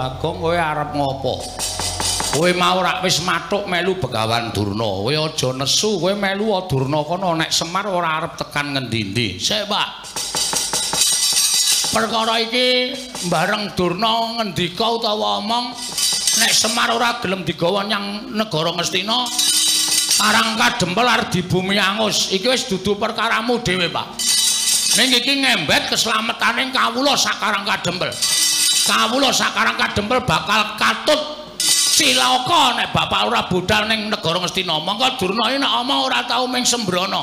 Bagong kowe arep ngopo? Kowe mau rak wis mathuk melu Begawan Durna. Kowe aja nesu, kowe melu Durna kono nek Semar ora arep tekan ngendi-endi. Sik, Pak. Perkara iki bareng Durna ngendika utawa omong nek Semar ora gelem digawa nyang negara Ngastina, Karang Kadempel arep dibumi angus. Iki wis dudu perkaramu dhewe, Pak. Ning iki ngembet keslametane kawula sak Karang Kadempel. Kawula sak Karang Kadempel bakal katut cilaka nek bapak ora budal ning negara Ngastina. Mongko Durna iki nek omong ora tau ming sembrono.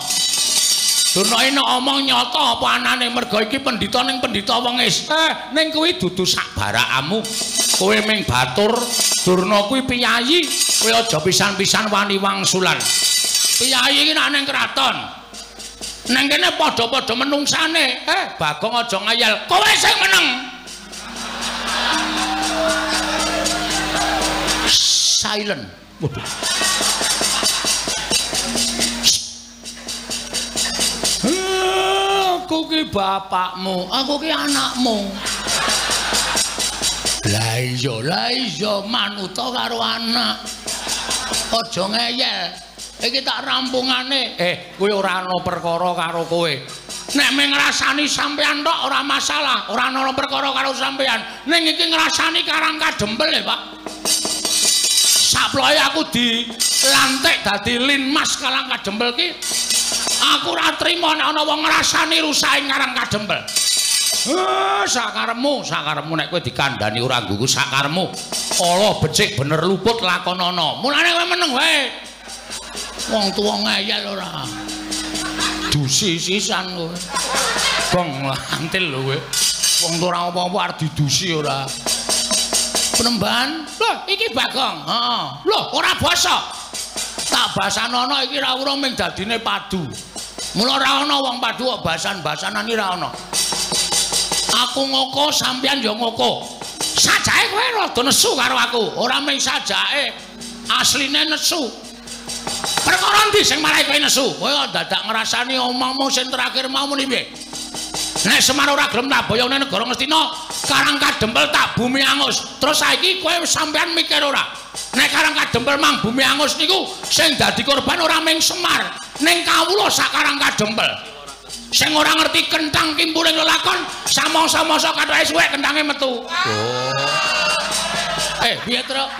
Durna iki nek omong nyata apa anane merga iki pendhita ning pendhita wengis. Ning kuwi dudu sak barakamu. Kowe ming batur, Durna kuwi piyayi, kowe aja pisan-pisan wani wangsulan. Piyayi iki nek ning kraton. Neng kene padha-padha menungsane. Bagong aja ngayal. Kowe sing meneng. Silent. Waduh. Aku ki bapakmu, aku ki anakmu. Lah iya manuta karo anak. Aja ngeyel. Iki tak rampungane. Kowe ora ana perkara karo kowe. Nek mung ngrasani sampean tok ora masalah, ora ana perkara karo sampean. Ning iki ngrasani Karang Kadempel e, Pak. Saploe aku dilantik dadi Linmas Karang Kadempel ki. Aku ora trima nek ana wong ngrasani rusake Karang Kadempel. Sakarepmu, sakarepmu nek kowe dikandhani ora nggugu sakarepmu. Ala becik bener luput lakonana. Mulane kowe meneng wae. Wong tuwa ngeyel ora. Dusi sisan kowe. Gong antil lho kowe. Wong tuwa ora apa-apa arep didusi ora. Penemban, lho iki Bagong. Heeh. Lho ora basa. Tak basanono iki ra urung ming dadine padu. Mula ora ana wong padu kok basan-basanan iki ora ana. Aku ngoko sampeyan ya ngoko. Sajake kowe rada nesu karo aku. Ora ming sajake, asline nesu. Perkara endi sing marai kowe nesu? Kowe dadak ngrasani omongmu sing terakhir mau muni piye? Nek Semar ora gelem tak boyong nang negara Ngastina, Karang Kadempel tak bumi angus. Terus saiki kowe sampean mikir ora? Nek Karang Kadempel mang bumi angus niku sing dadi korban ora ming Semar, ning kawula sak Karang Kadempel. Sing ora ngerti kentang kimpuling lelakon, samangsa-mangsa kathoke suwek kentange metu. Oh. Piye, Truk?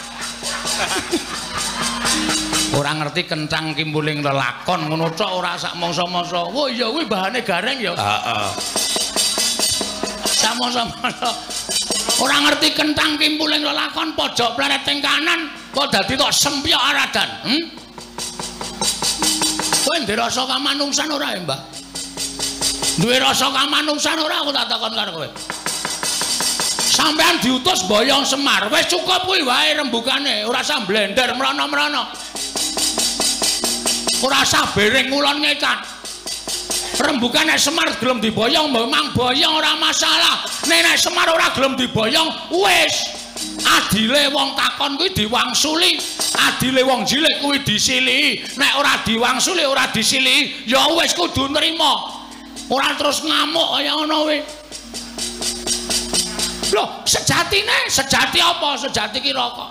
Ora ngerti kentang kimpuling lelakon ngono tok ora sak mangsa-mangsa. Wah iya kuwi bahane gareng ya. Heeh. Samangsa-mangsa ora ngerti kentang kimpuling lelakon pojok pleret ing kanan kok dadi kok sempyok aradan. Kowe ndek rasa kamanungsan ora ya, Mbah? Duwe rasa kamanungsan ora aku tak takon karo kowe. Sampean diutus boyong Semar, wis cukup kuwi wae rembugane, ora usah blender mrono-mrono. Ora usah bering ngulon ngetan. Rembugan nek Semar gelem diboyong, memang boyong ora masalah. Nek Semar ora gelem diboyong, wis. Adile wong takon kuwi diwangsuli, adile wong jilik kuwi disilihi. Nek ora diwangsuli, ora disilihi, ya wis kudu nrima. Ora terus ngamuk kaya ngono kuwi. Loh, sejatine, sejati apa? Sejati ki rokok.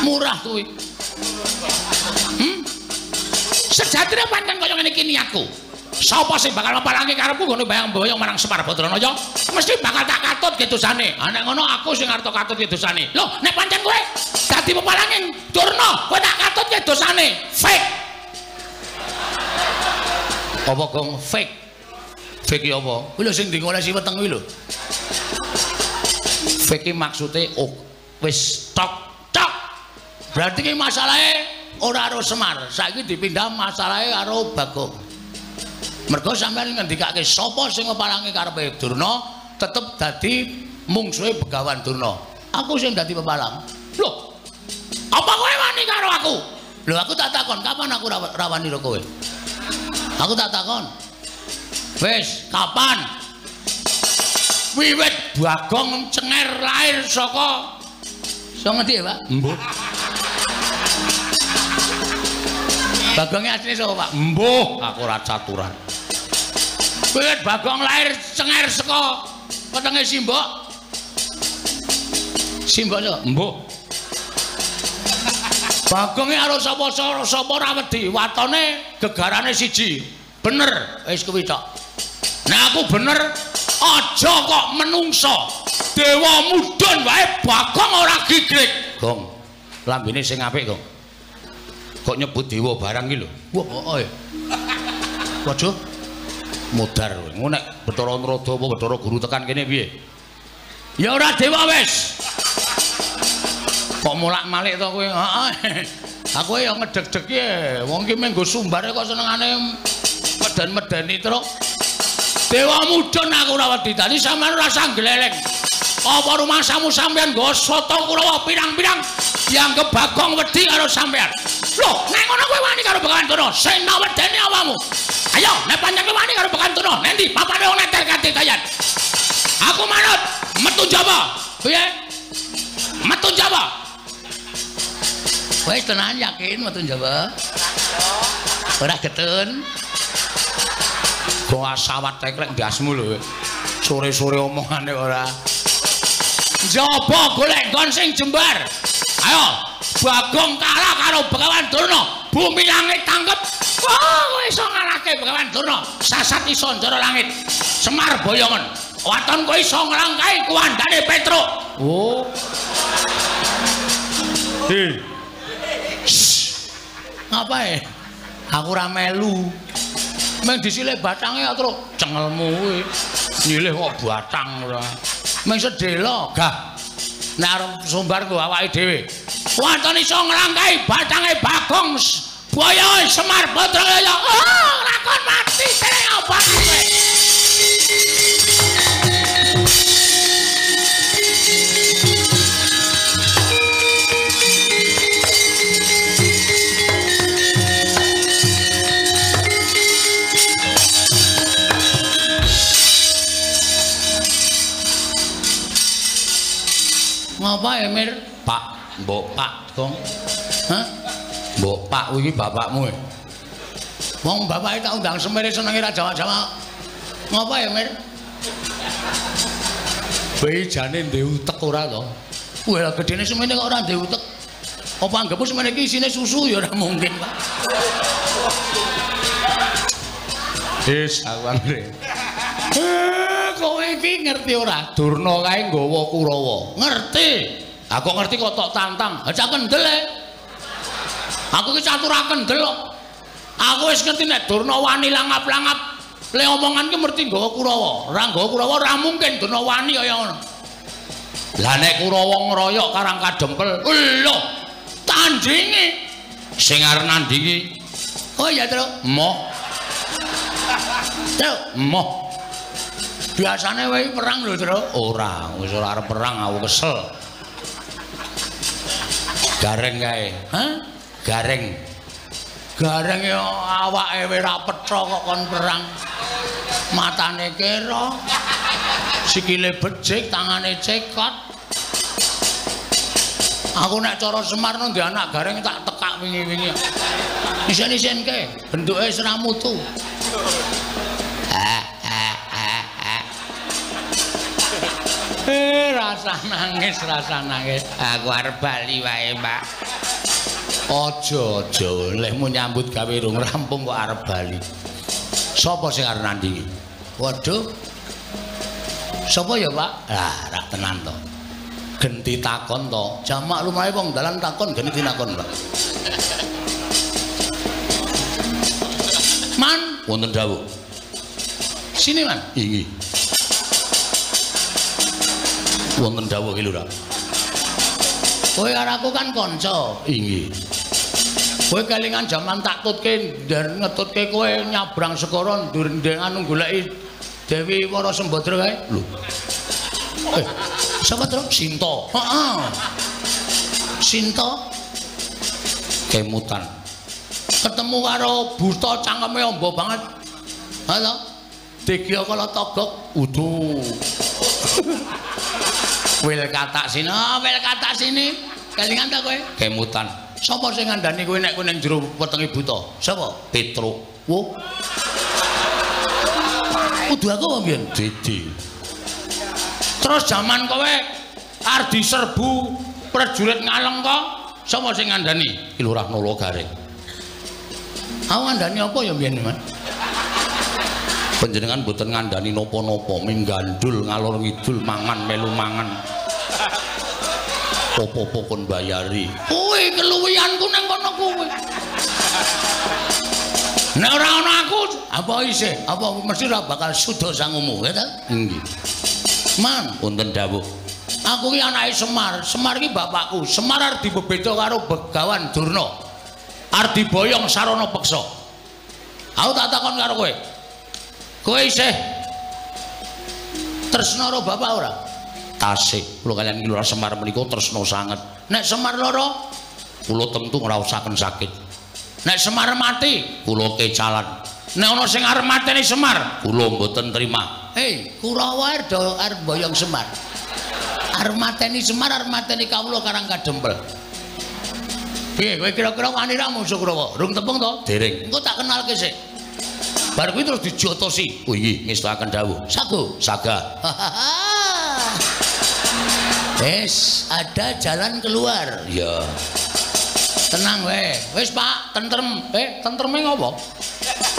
Murah kuwi. Sejatine pancen kaya ngene iki niatku. Sapa sing bakal mepalangi karepku nggone bayang-boyong marang Semar Badranaya, mesti bakal tak katut ke dosane. Ha nek ngono aku sing arep katut ke dosane. Loh, nek pancen kowe dadi pepalange Durna, kowe tak katut ke dosane. Fake. Apa gong fake? Fake ki apa? Kuwi lho sing diolesi weteng kuwi lho. Fake ki maksude wis tok tok. Berarti ki masalahe ora karo Semar, saiki dipindah masalahe karo Bagong. Mergo sampeyan ngendikake sapa sing ngepalangi karepe Durna tetep dadi mungsuhe Begawan Durna. Aku sing dadi pepalang. Lho, apa kowe wani karo aku? Lho aku tak takon, kapan aku rawani karo kowe? Aku tak takon. Wis, kapan? Wiwit Bagong cenger lahir saka saka ngendi ya, Pak? Mbuh. Bagongnya asline sapa, Pak? Mbuh, aku ora caturan. Wiwit Bagong lahir cenger saka wetenge simbok. Simbok sapa? Mbuh. Bagonge karo sapa sapa ora wedi, watone gegarane siji. Bener, wis kuwi tok. Nek aku bener, aja kok menungso. Dewa mudhun wae Bagong ora gigrik. Gong, lambene sing apik, Gong. Kok nyebut dewa barang iki lho. Wah, heeh. Waduh. Modar kowe. Ngono nek Bathara Narada apa Bathara Guru tekan kene piye? Ya ora dewa wis. Kok molak-malik to kowe? Heeh. Aku ya ngedeg-deg e. Wong iki mung nggo sumbare kok senengane meden-medeni truk. Dewa mudhun aku ora wedi. Dadi sampeyan ora usah gleleng. Apa rumangsamu sampeyan nggo sata Kurawa pirang-pirang dianggep Bagong wedi karo sampeyan. Lho, nek ngono kowe wani karo Begawan Durna, sing tak wedeni awakmu. Ayo, nek pancen kowe wani karo Begawan Durna, nendi papane wong netel katidayan. Aku manut, metu Jawa. Piye? Metu Jawa. Wis tenan yakin metu Jawa. Ora getun. Goa sawat teklek ndasmu lho. Sore-sore omongane ora. Njaba golek nggon sing jembar. Ayo, Bagong kalah karo Begawan Durna. Bumi langit tangkep. Wah, kowe iso ngalahke Begawan Durna. Sasat iso njara langit. Semar boyongen. Waton kowe iso nglangkahi kuwandane Petruk. Oh. Hei. Ngapae? Aku ora melu. Meng disilih batange kok truk cengelmu kuwi. Nyilih kok batang ora. Meng sedhela gah. Nek arep sumbar nggo awake dhewe. Waton iso nglangkahi batange Bagong Boyo Semar Badraya. Oh, lakon mati tere apa kowe. Ngapa ya, Mir? Pak, mbok Pak, Gong. Hah? Mbok Pak kuwi bapakmu. Wong bapake tak undang semere senenge ra Jawa-Jawa. Ngapa ya, Mir? Bae jane ndek utek ora to? Wah, gedene semene kok ora ndek utek. Apa anggepmu semene iki isine susu ya ora mungkin, Pak. Wis, aku anggere. Kowe iki ngerti ora? Durna kae nggawa Kurawa. Ngerti. Aku ngerti kok tok tantang. Ha cak kendel e. Aku iki catur ra kendel kok. Aku wis ngerti nek Durna wani langap-langap. Le omongan ki mesti nggawa Kurawa. Ora nggawa Kurawa ora mungkin Durna wani kaya ngono. Lah nek Kurawa ngroyok Karang Kadempel, lho tandinge sing arep nandingi. Oh iya, Truk. Moh. Truk, moh. Biasane wae perang lho, Truk. Ora, wis ora arep perang aku kesel. Gareng kae. Hah? Gareng. Gareng ya awake wis ora petha kok kon perang. Matane kera. Sikile becik, tangane cekot. Aku nek cara Semar ndek anak gareng tak tekak wingi-wingi. Isen-isenke, bentuke wis ra mutu. Rasa nangis, rasa nangis. Aku arep bali wae, Pak. Aja, aja. Lehmu nyambut gawe rung rampung kok arep bali. Sapa sing arep nandingi? Waduh. Sapa ya, Pak? Lah, rak tenan to. Genti takon to. Jamak lumahe wong dalan takon genti takon, Pak. Man, wonten dawuh. Sini, Man. Inggih. Wonten dawuh ki lho, Ra. Kowe karo aku kan kanca. Inggih. Kowe kelingan jaman tak tutke ngetutke kowe nyabrang segara ndur anu goleki Dewi Wara Sembadra kae. Lho. Sapa, Truk? Sinta. Heeh. Sinta kemutan. Ketemu karo buta cangkeme amba banget. Ha to? Digya kala togok udu. Wil katak sini, oh, wil katak sini. Kelingan ta kowe? Kemutan. Sapa sing ngandani kowe nek kowe ning jero wetenge buta? Sapa? Petruk. Wo. Kudu aku apa mbiyen? Didi. Terus jaman kowe Arep diserbu prajurit Ngalengka. Sapa sing ngandani? Ki Lurah Nala Gareng. Aku ngandani apa ya mbiyen, Mas? Panjenengan mboten ngandani napa-napa, ming gandul ngalor ngidul mangan melu mangan. Apa-apa kon bayari. Kuwi keluwihanku nang kono kuwi. Nek ora ana aku, apa isih? Apa mesti ora bakal suda sangumu, ya ta? Nggih. Man, wonten dawuh. Aku ki anake Semar. Semar ki bapakku. Semar arep dibebeda karo Begawan Durna. Arep diboyong sarana peksa. Aku tak takon karo kowe. Kowe isih tresna karo bapak ora? Tasih. Kula kaliyan Ki Lurah Semar menika tresna sanget. Nek Semar lara, kula tentu ngraosaken sakit. Nek Semar mati, kula kecalan. Nek ana sing arep mateni Semar, kula mboten terima. Hei, Kurawa arep boyong Semar. Arep mateni Semar, arep mateni kawula Karang Kadempel. Piye kowe kira-kira wani ra musuh Kurawa? Rung tepung to? Dereng. Engko tak kenalke sik. Bar kuwi terus dijotosi. Oh iya, ngestakaken dawuh. Sago, saga. Wis, ada jalan keluar. Iya. Tenang wae. Wis, Pak, tentrem. Tentreme ngopo?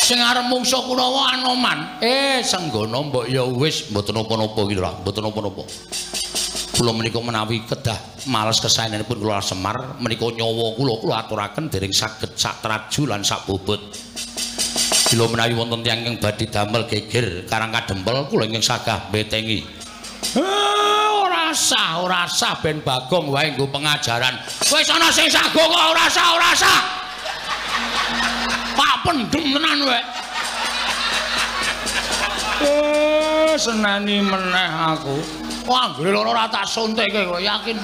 Sing arep mungsuh Kurawa Anoman. Senggono mbok ya wis mboten napa-napa iki lho, mboten napa-napa. Kula menika menawi kedah males kesaenanipun kula Semar menika nyawa kula kula aturaken dereng saged sak traju lan sak bobot. Kula menawi wonten tiyang ingkang badhe damel geger Karang Kadempel kula ingkang sagah mbetengi. Ora sah, ora sah ben Bagong wae nggo pengajaran. Wis ana sing sago kok ora sah, ora sah. Pak pendem tenan wae. Seneni meneh aku. Wah, anggere loro ora tak suntikke kok yakin.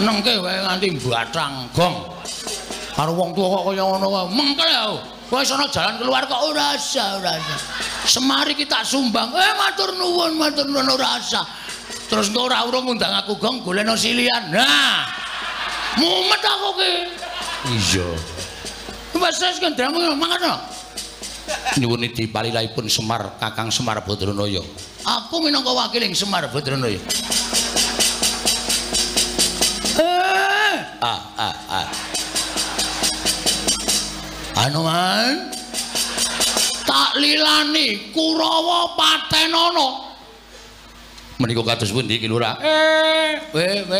Nengke wae nganti mbathang gong. Karo wong tuwa kok kaya ngono wae. Mengkel aku. Wis ana jalan keluar kok ora sah, ora sah. Semar iki tak sumbang. Matur nuwun, matur nuwun ora sah. Terus engko ora urung ngundang aku gong golekno silian. Nah. Mumet aku ki. Iya. Wis wis kendhamu mangan. Nyuwun dipalilahipun Semar Kakang Semar Badranaya. Aku minangka wakiling Semar Badranaya. Anoman tak lilani Kurawa patenono. Menika kados pundi Ki Lurah? We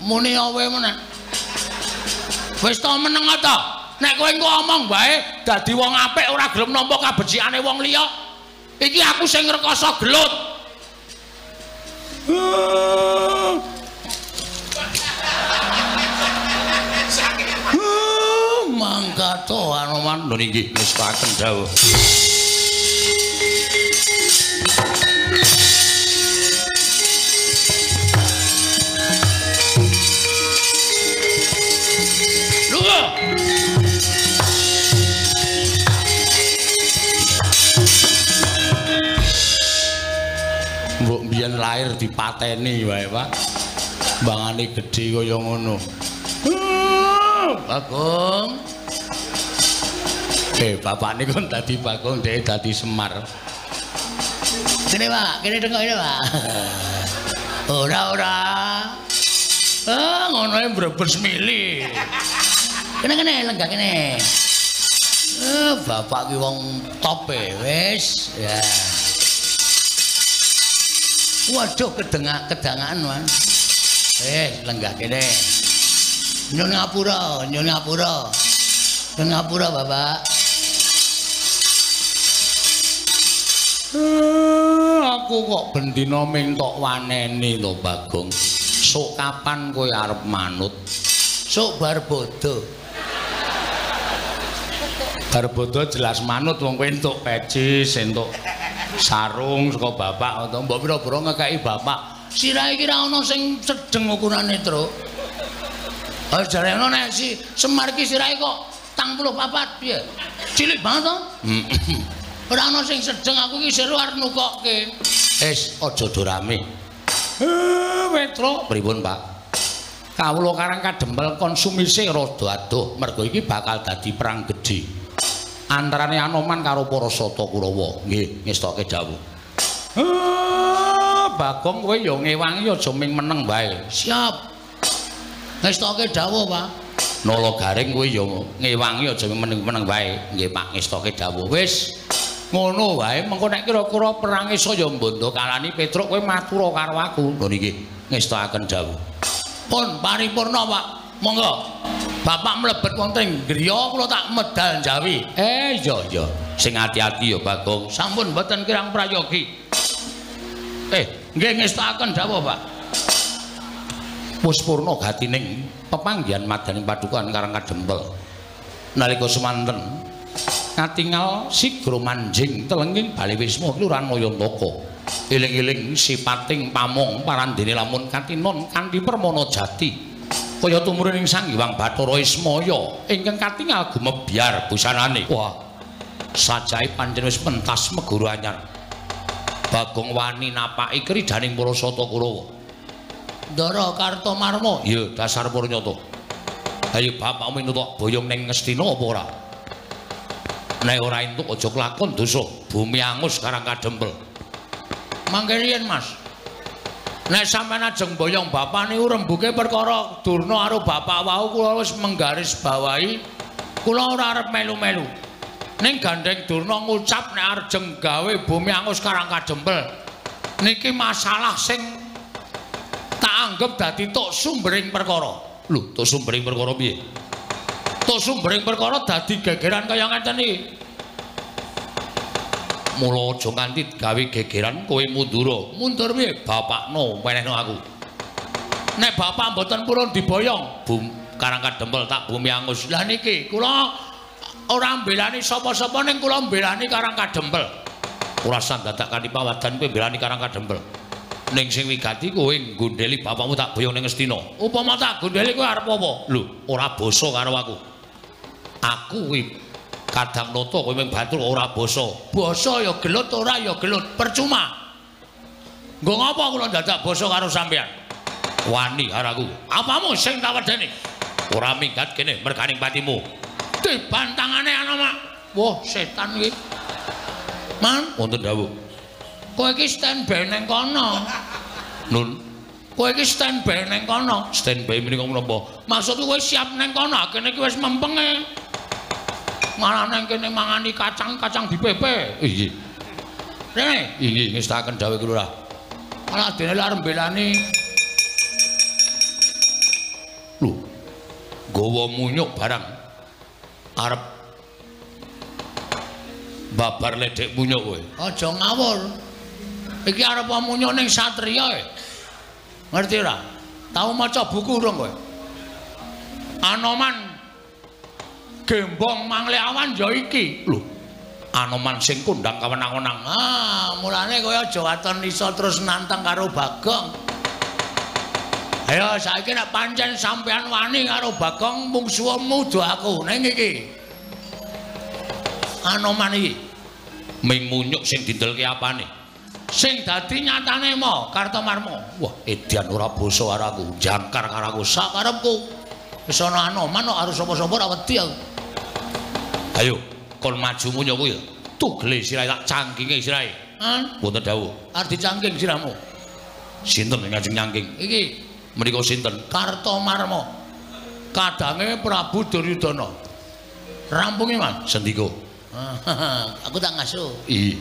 muni awe meneh. Wis to meneng ta? Nek kowe engko omong wae dadi wong apik ora gelem nampa kabecikane wong liya. Iki aku sing ngrekoso gelut. Mangkat to Anoman lho nggih ngestaken dawuh. Mbok mbiyen lahir dipateni wae, Pak. Mbangane gedhe kaya ngono. Bagong. Bapakne kon dadi Bagong, dhek dadi Semar. Kene, Pak, kene tengok ini, Pak. Ora, ora. Ngono e brebes mili. Kene kene lenggah kene. Bapak ki wong top e, wis. Ya. Waduh, kedangaan, Wan. Lenggah kene. Nyun ngapura, nyun ngapura. Nyun ngapura, Bapak. Aku kok bendina ming tok waneni to, Bagong. Sok kapan kowe arep manut? Sok bar bodho. Bar bodho jelas manut wong kowe entuk pecis, entuk sarung saka bapak atau mbok pira-pira ngekeki bapak. Sirahe iki ra ono sing sedeng ukurane, Truk. Ha jarene nek si Semar iki sirahe kok 84 piye? Cilik banget to? Ora ono sing sedeng aku iki seru arep nukokke. Wis aja do rame. Petro, pripun, Pak? Kawula Karang Kadempel konsumise rada adoh mergo iki bakal dadi perang gedhe antarane Anoman karo para Sata Kurawa. Nggih, ngestoke dawuh. Bagong kowe ya ngewangi aja ming meneng wae. Siap. Ngestoke dawuh, Pak. Nala Garing kowe ya ngewangi aja ming meneng wae. Nggih, Pak, ngestoke dawuh. Wis ngono wae, mengko nek kira-kira perange saya mbondo kalani Petruk kowe matura karo aku. Lho niki ngestokaken dawuh. Pun paripurna, Pak. Monggo. Bapak mlebet wonten ing griya kula tak medal njawi. Iya iya. Sing ati-ati ya, Bagong. Sampun mboten kirang prayogi. Nggih ngestokaken dawuh, Pak. Wis purna gatining pepanggihan madaning padukan Karang Kadempel. Nalika semanten katingal sigra manjing telenging Bale Wisma Kelurahan Mayantaka. Eling-eling sipating pamong parandene lamun katinon kanthi permana jati. Kaya tumurun ing Sang Hyang Bathara Ismaya ingkang katingal gumebyar busanane. Wah, sajae pancen wis pentas meguru anyar. Bagong wani napaki kridaning para Sata Kurawa. Ndara Kartomarma, ya dasar purnyata. Ayo bapakmu entuk boyong ning Ngastina apa ora? Nek ora entuk aja kelakon dosa, bumi angus Karang Kadempel. Mangke riyen, Mas. Nek sampeyan ajeng boyong bapak niku rembuke perkara Durna karo bapak wau kula wis menggaris bawahi kula ora arep melu-melu. Ning gandeng Durna ngucap nek arjeng gawe bumi angus Karang Kadempel. Niki masalah sing tak anggap dadi tok sumbering perkara. Lho, tok sumbering perkara piye? Tok sumbering perkara dadi gegeran kaya ngeten iki. Mula aja nganti gawe gegeran kowe mundura. Mundur piye? Bapakno wenehno aku. Nek bapak mboten purun diboyong, bum Karang Kadempel tak bumi angus. Lah niki kula ora mbelani sapa-sapa ning kula mbelani Karang Kadempel. Ora usah dadak kanthi pawadan kowe mbelani Karang Kadempel. Ning sing wigati kowe nggondheli bapakmu tak boyong ning Ngastina. Upama tak gondheli kowe arep apa? Lho, ora basa karo aku. Aku kuwi kadang nata kowe mung batur ora basa. Basa ya gelut ora ya gelut, percuma. Nggo ngapa kula dadak basa karo sampeyan? Wani karo aku. Apamu sing tak wedeni? Ora minggat kene merganing patimu. Dibantangane ana, Mak. Wah, setan iki. Man, wonten dawuh. Kowe iki standby ning kono. Nun, kowe iki standby ning kono. Standby menika menapa? Maksudku kowe siap ning kono, kene iki wis mempenge. Malah nang kene mangani kacang-kacang dipepe. Inggih. Rene, inggih ngestaken dawuh Lurah. Malah dene arep mbelani. Lho, nggawa munyuk barang arep babar ledek munyuk kowe. Aja ngawur. Iki arep munyuk ning satriya e. Ngerti ora? Tau maca buku urung kowe? Anoman Gembong Mangleawan ya iki. Lho, Anoman sing kondang kawenang-wenang. Ah, mulane kowe aja waton iso terus nantang karo Bagong. Ayo saiki nek pancen sampean wani karo Bagong mungsuhmu do aku ning iki. Anoman iki ming munyuk sing dindelke apane? Sing dadi nyatane mo Kartomarma. Wah, edan ora basa karo aku, jangkar karo aku sakarepku. Wis ana Anoman kok harus sapa-sapa ora wedi aku. Ayo, kon maju munyuk kuwi. Tugele sirahe tak cangkinge sirahe. Hah? Wonten dawuh. Arep dicangking sirahmu. Sinten sing ngajeng nyangking? Iki menika sinten? Kartomarma. Kadange Prabu Duryudana. Rampunge, Mas. Sendika. Aku tak ngasuh. Iya.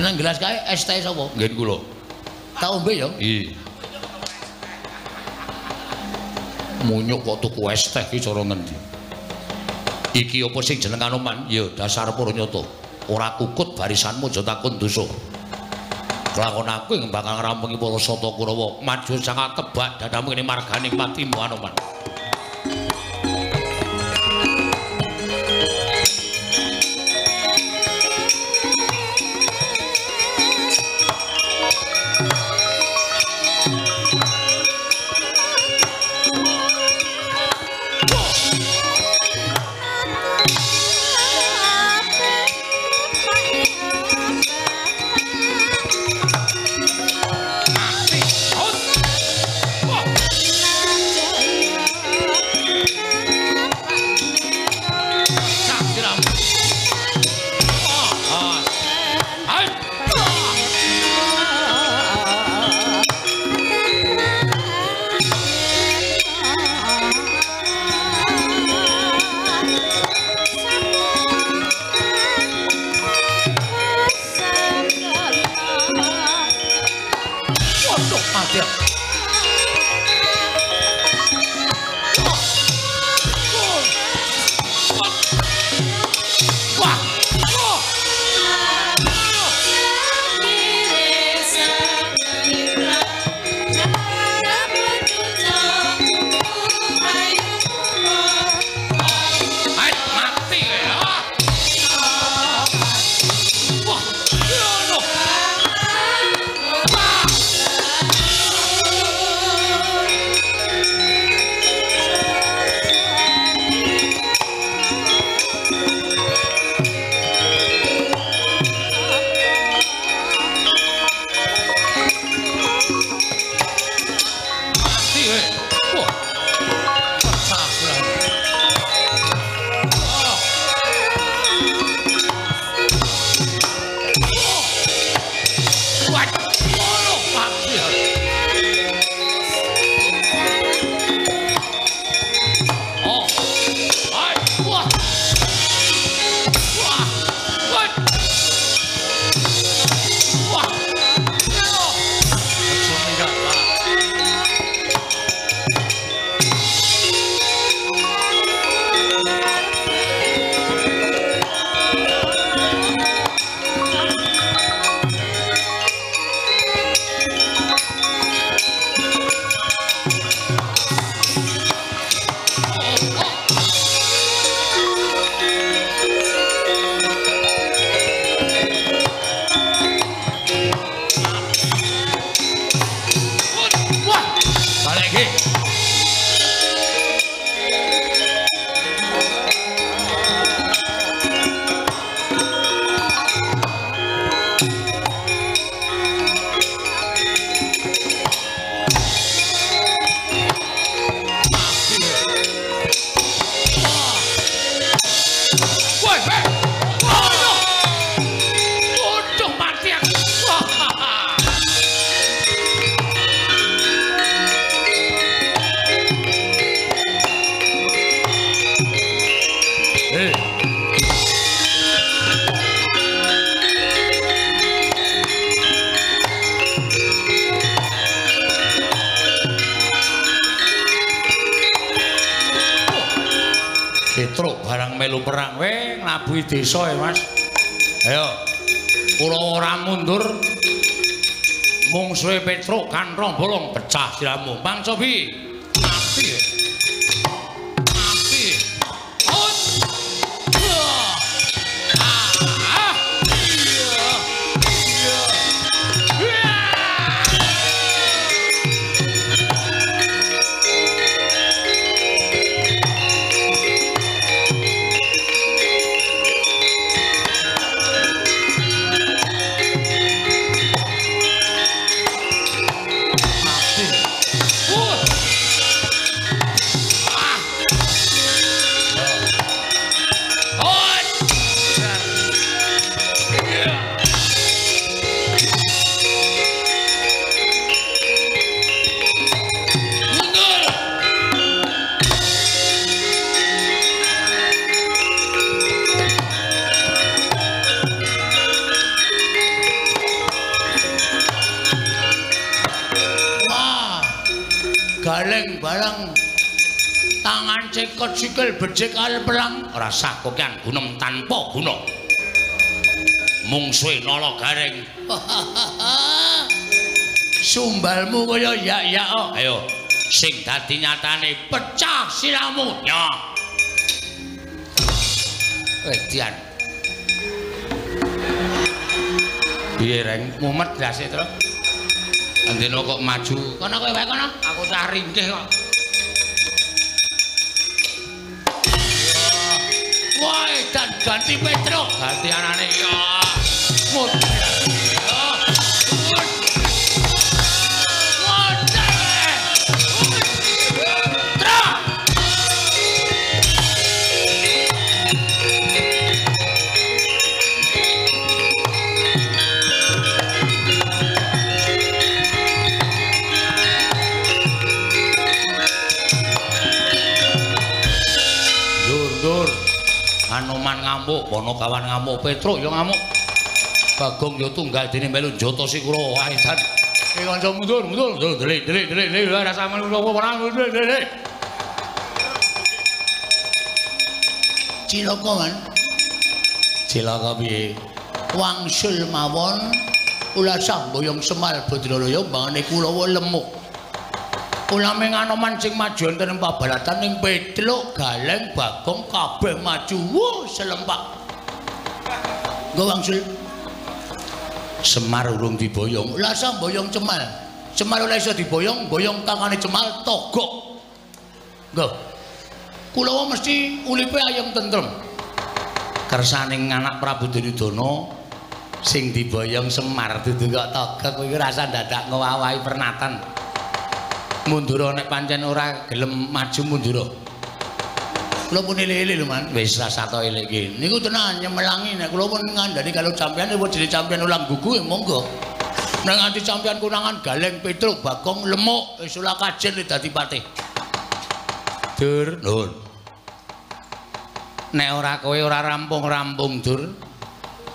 Nang gelas kae es teh sapa? Nggih kula. Tak ombe ya? Iya. Munyuk kok tuku es teh iki cara ngendi? Iki apa sing jeneng Anoman? Ya dasar purnyata. Ora kukut barisanmu aja takon dosa. Kelakon aku ing bakal ngrampungi para Sata Kurawa. Maju sangat tebak dadamu kene marganing patimu Anoman. Mati. melu perang. Weh, nglabuhi desa ya, Mas. Ayo. Kula ora mundur. Mungsuhe Petruk kanthong bolong pecah siramu. Pangcobi. Mati. Mati. Ut. Ah. Iya. Iya. Galeng barang tangan cekot sikil becik al pelang rasa kokian gunem tanpa guna mungsuhe nala gareng. Sumbalmu kaya yak-yak. Ayo sing dadi nyatane pecah siramu ya. Edian piye reng mumet ndase tru. Andena kok maju. Kono kowe wae kono, aku cah ringkih kok. Wah, dan ganti Petruk, ganti anane ya. Mut. Anoman ngamuk, Ponokawan ngamuk, Petruk ya ngamuk. Bagong ya tunggal dene melu njotosi kula. Wah, edan. Iki kanca mundur, mundur, mundur, delik, delik, delik, delik, ora sampeyan ora delik, delik. Cilaka, Man. Cilaka piye? Wangsul mawon ulasah boyong Semar Badralaya mbangane Kulawa lemuk. Ulame Anoman sing maju wonten ing pabalatan ning Petruk, Galeng, Bagong kabeh maju. Wuh, selempak. Nggo wangsul. Semar urung diboyong. Lah sa boyong Cemal. Cemal ora iso diboyong, boyong tangane Cemal togok. Nggo. Kulawa mesti ulipe ayem tentrem. Kersaning anak Prabu Duryudana sing diboyong Semar dudu kok togok kuwi rasa dadak ngowahi pernatan. Mundura nek pancen ora gelem maju mundura. Kula pun elek-elek lho, Man. Wis rasa to elek iki. Niku tenan nyemelangi nek kula pun ngandani kalau sampeyan wis jenenge sampeyan ulang gugu ya monggo. Nek nganti sampeyan konangan Galeng Petruk Bagong lemuk wis ora kajen dadi patih. Dur, nuwun. Nek ora kowe ora rampung-rampung, Dur.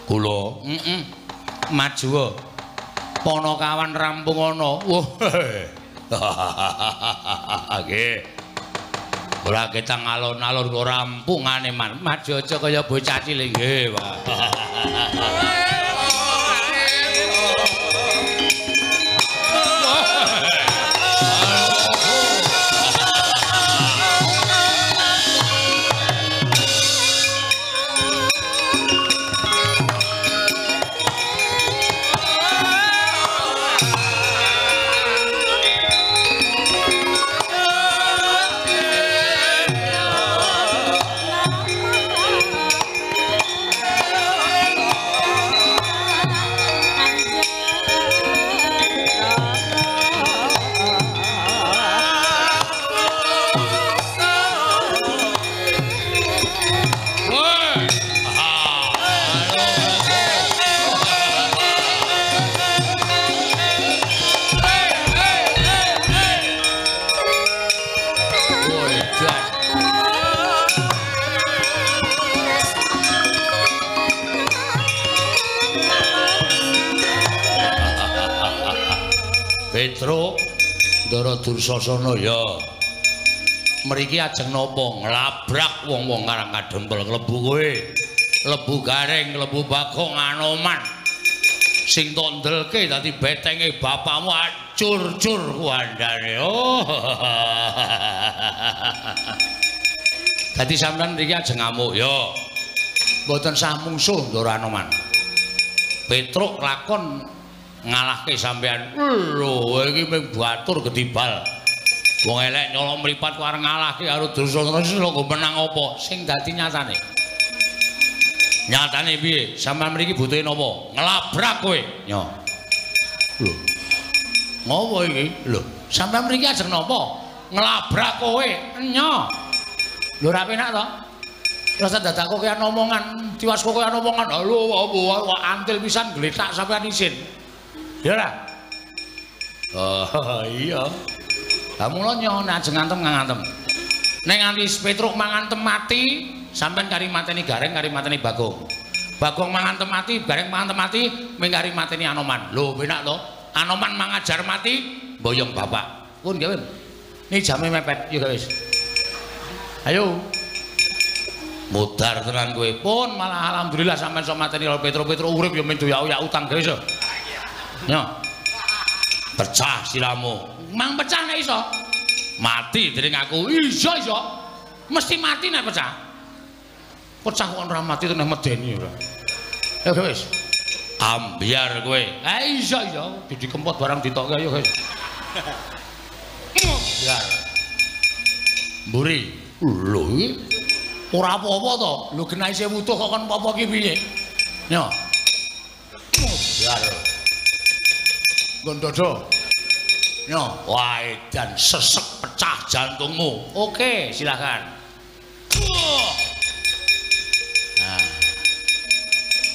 Kula, heeh. Maju. Ponokawan rampung ana. Wah. Nggih. Ora ketang alon-alon kok rampungane man. Maju aja kaya bocah cilik nggih, Pak. Petruk Ndara Dursasana ya. Mriki ajeng napa? Nglabrak wong-wong Karang Kadempel klebu kowe. Klebu Gareng, klebu Bagong Anoman. Sing tok ndelke dadi betenge bapakmu acur-cur kuandane. Oh. Dadi sampean mriki ajeng ngamuk ya. Mboten sah mungsuh Ndara Anoman. Petruk lakon ngalahke sampean. Lho, iki mung batur gedibal. Wong elek nyolong mripat kok arep ngalahke karo Dursasana lho menang apa? Sing dadi nyatane. Nyatane piye? Sampeyan mriki butuhe napa? Nglabrak kowe. Nyo. Lho. Ngopo iki? Lho, sampeyan mriki ajeng napa? Nglabrak kowe. Nyo. Lho ora penak to? Rasa dadak kok kaya omongan, tiwas kok kaya omongan. Lho, antil pisan gletak sampeyan isin. Ya ora? Oh, iya. Lah mula nyo nek ajeng ngantem ngantem. Nek nganti Petruk mangantem mati, sampean kari mateni Gareng, kari mateni Bagong. Bagong mangantem mati, Gareng mangantem mati, ming kari mateni Anoman. Lho, penak to? Anoman mangajar mati, boyong bapak. Pun gawe. Ini jame mepet, yo wis. Ayo. Mudar tenan kowe. Pun malah alhamdulillah sampean iso mateni karo Petruk-Petruk urip ya men doyak-oyak utang gawe iso. Nyo. Pecah siramu. Mang pecah nek iso. Mati dening aku. Iso iso. Mesti mati nek pecah. Pecah kok ora mati nek medeni ora. Ya wis. Ambyar kowe. Eh iso iso. Didi kempot barang ditokke ayo guys. Ambyar. Mburi. Lho iki ora apa-apa to. Lho genah isih wutuh kok kon apa-apa ki piye? Nyo. Ambyar. Nggon dodo. Nyo, wah edan sesek pecah jantungmu. Oke, silakan. Nah.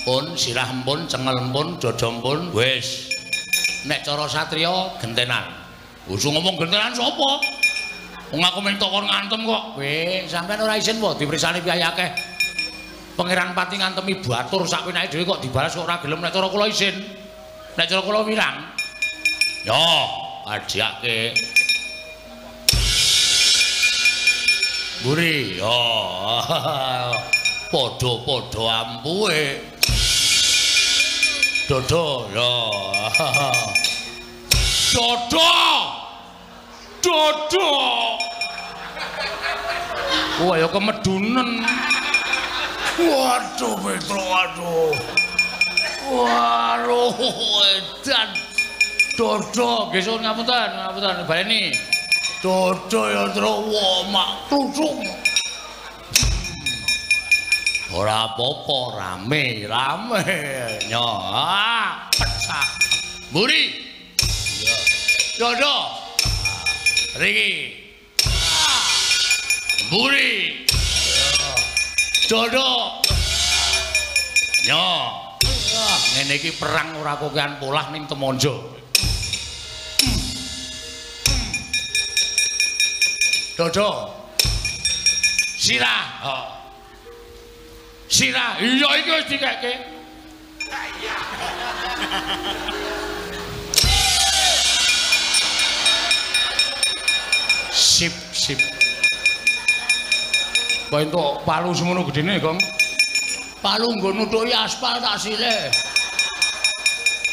Pun sirah empun, cengel empun, dodo empun, wis. Nek cara satriya gentenan. Usung ngomong gentenan sapa? Wong aku minta kon ngantem kok. Weh, sampean ora isin po dipersani piye akeh. Pangeran Pati ngantemi batur sak penake dhewe kok dibalas kok ora gelem nek cara kula isin. Nek cara kula wirang. Yo, ajiake. Mburi, yo. Padha-padha ampuhe. Dodo, yo. Dodo. Dodo. Wah, ya kemedunen. Waduh, Petro, waduh. Waduh, edan. Dodo, nggih suwun ngapunten, ngapunten baleni. Dodo ya Tru, wah mak kluthuk. Ora apa-apa, rame, rame. Nyo, pecah. Mburi. Iya. Dodo. Riki. Mburi. Dodo. Nyo. Ngene iki perang ora kokean polah ning Temonjo. Dodo. Sirah. Oh. Sirah. Iya iki wis dikekke. Sip, sip. Kok entuk palu semono gedene, Gong? Palu nggo nutuki aspal tak silih.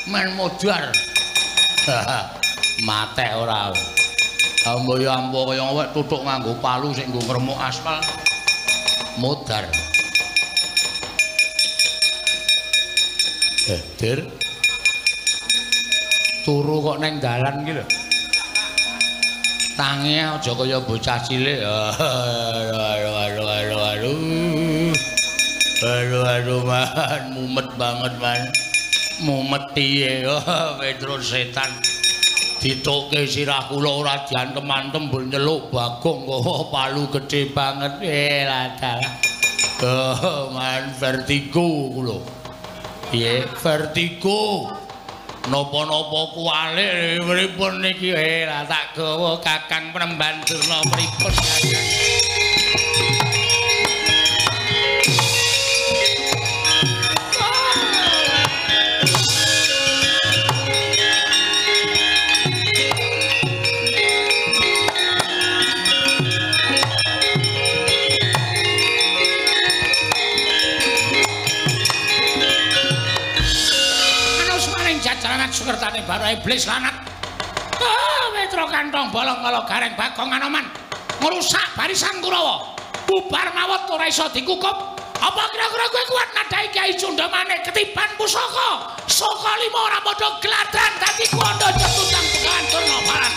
Men modar. Matek ora. Ambo ya ambo kaya awake tutuk nganggo palu sing nggo ngremuk aspal. Modar. Dir. Turu kok neng dalan iki lho. Tangi aja kaya bocah cilik. Aduh aduh aduh aduh. Aduh aduh man, mumet banget man. Mumet piye? Oh, Petruk setan. Ditokke sirah kula ora diantem-antem mbur nyeluk Bagong kok palu gedhe banget. Lah dalah. Oh, man vertigo kula. Piye? Vertigo. Napa-napa kuwalik pripun niki? Lah tak gawa Kakang Penemban Durna pripun Kakang. jalanan sukertane Bathara Iblis lanat. Ah, Petro kantong bolong kala Gareng Bagong Anoman ngrusak barisan Kurawa. Bubar mawut ora iso dikukup. Apa kira-kira kowe kuat nadhahi Kyai Cundamane ketiban pusaka? Saka lima ora padha gladran dadi kuwanda cetutang Begawan Durna Barat.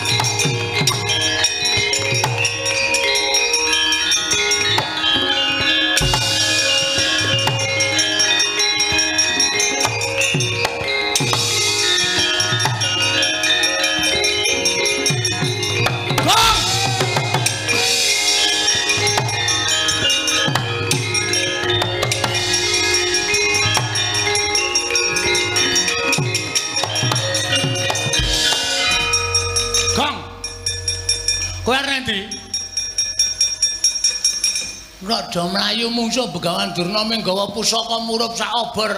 Kowe arep endi? Rada mlayu mungsuh Begawan Durna ming gawa pusaka murup sak obor.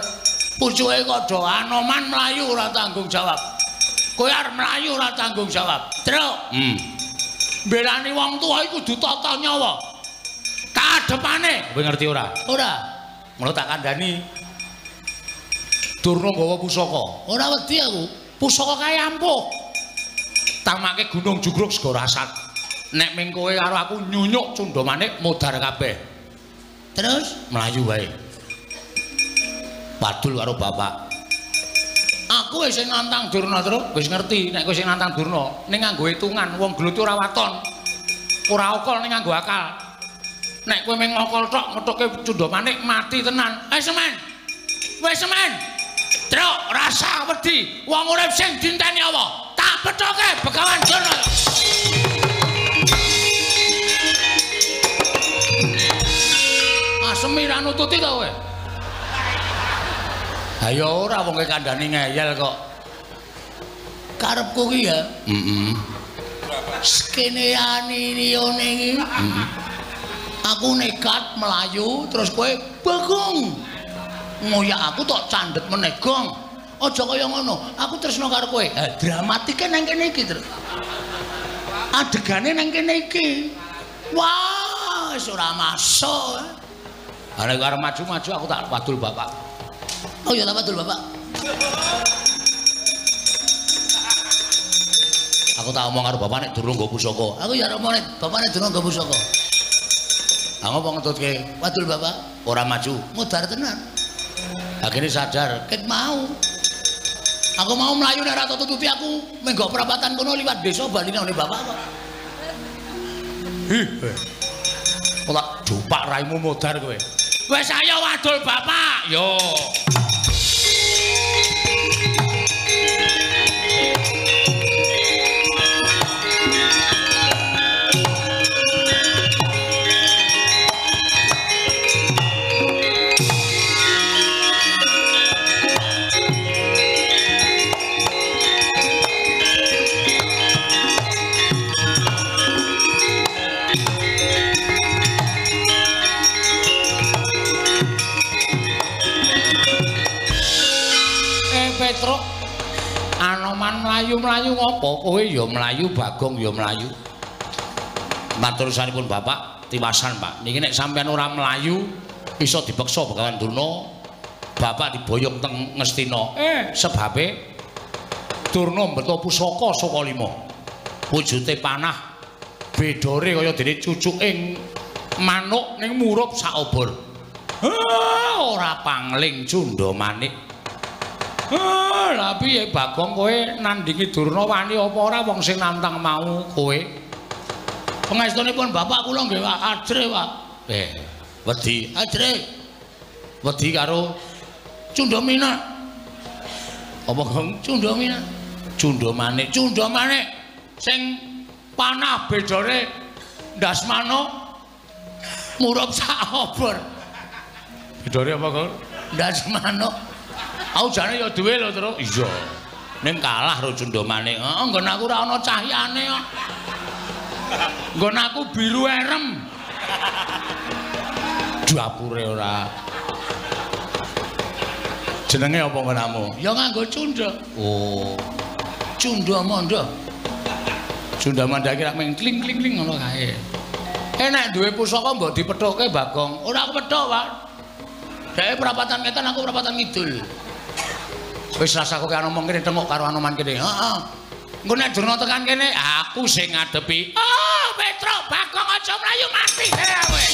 Pucuke kok do Anoman mlayu ora tanggung jawab. Kowe arep mlayu ora tanggung jawab. Truk. Mbelani wong tuwa iku kudu tata nyawa. Kadepane. Kowe ngerti ora? Ora. Ngono tak kandhani. Durna gawa pusaka. Ora wedi aku. Pusaka kae ampuh. Tamake Gunung Jugruk Segara Asat. Nek ming kowe karo aku nyunyuk Cundamanik modar kabeh. Terus mlayu wae. Padul karo bapak. Aku wis sing nantang Durna terus, wis ngerti nek kowe sing nantang Durna, ning nganggo hitungan wong gelut ora waton. Ora okol ning nganggo akal. Nek kowe ming ngokol tok methuke Cundamanik mati tenan. Wis semen. Wis semen. Truk rasa wedi wong urip sing dinteni apa? Tak pethoke Begawan Durna. Asemi ra nututi ta kowe? Ha ya ora wong kowe kandhani ngeyel kok. Karepku ki ya. Heeh. Skeneane liyane iki. Heeh. Aku nekat mlayu terus kowe Bagong. Ngoyak aku tok candhet meneh gong. Aja kaya ngono, aku tresno karo kowe. Ha dramatike nang kene iki, Tru. Adegane nang kene iki. Wah, wis ora masuk. Ha nek arep maju-maju aku tak wadul bapak. Oh ya tak wadul bapak. Aku tak omong karo bapak nek durung nggo pusaka. Aku ya omong nek bapak nek durung nggo pusaka. Ha ngopo ngetutke? Wadul bapak, ora maju, mudar tenan. Akhirnya sadar, ket mau. Aku mau mlayu nek ora tututi aku menggok perapatan kono liwat desa bali nang bapak kok. Hi. Ora jopak raimu modar kowe. Wis ayo wadul bapak. Yo. Petruk, Anoman mlayu-mlayu ngopo? Kowe ya mlayu, Bagong ya mlayu. Matur sampun Bapak, tiwasan Pak. Niki nek sampean ora mlayu iso dipeksa Begawan Durna, Bapak diboyong teng Ngastina. Sebabe Durna mbeto pusaka saka lima. Wujute panah bedore kaya dene cucuking manuk ning murup sak obor. Ora pangling Cundamanik. Lah piye Bagong kowe nandingi Durna wani apa ora wong sing nantang mau kowe? Pangestunipun bapak kula nggih ajre, Pak. Wedi ajre. Wedi karo Cundamina. Apa Gong? Cundamina. Cundamanik, Cundamanik sing panah bedore ndas manuk murup sak obor. Bedore apa, Gong? Ndas manuk. Aku jane ya duwe lho, Truk. Iya. Ning kalah karo Cundamanik. Heeh, nggon aku ora ana cahyane kok. Nggon aku biru erem. Dapure ora. Jenenge apa nggonamu? Ya nganggo cunda. Oh. Cunda manda. Cunda manda iki rak mung kling-kling-kling ngono kae. Nek duwe pusaka mbok dipethuke Bagong. Ora aku pethuk, Pak. Dheke perapatan ngetan, aku perapatan ngidul. Wis rasa kowe ngomong kene tengok karo Anoman kene. Heeh. Engko nek Durna tekan kene, aku sing ngadepi. Oh, Petruk Bagong aja mlayu mati kowe.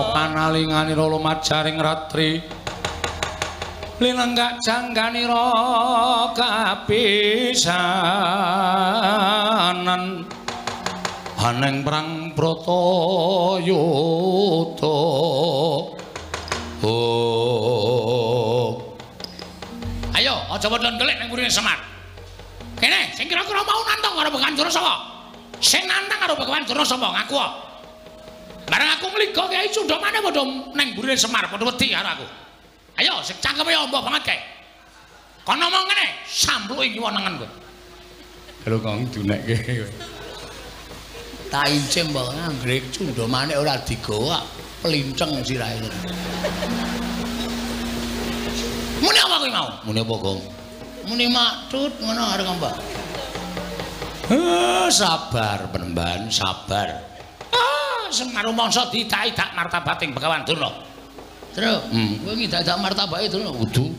Panalinganira lumajaring ratri linenggak jangganira kapisanan aneng perang Bratayuda. Oh. Ayo aja padha ndelik ning mburine Semar. Kene sing kira-kira mau nantang karo Begawan Durna sapa? Sing nantang karo Begawan Durna sapa? Ngaku. Bareng aku ngliga Kyai Cundamane padha nang mburine Semar padha wedi karo aku. Ayo sing cangkeme amba banget kae. Kon ngomong ngene, sampluki kiwa nengen kowe. Lho kok dunekke kowe. Tak incim mbok anggere Cundamane ora digawa plinceng sirahe. Muni apa kowe mau? Muni apa, Gong? Muni maktut ngono arep ngomong. Sabar penemban, sabar. Semar rumangsa diidak-idak martabating Begawan Durna. Truk, kowe ngidak-idak martabake Durna kudu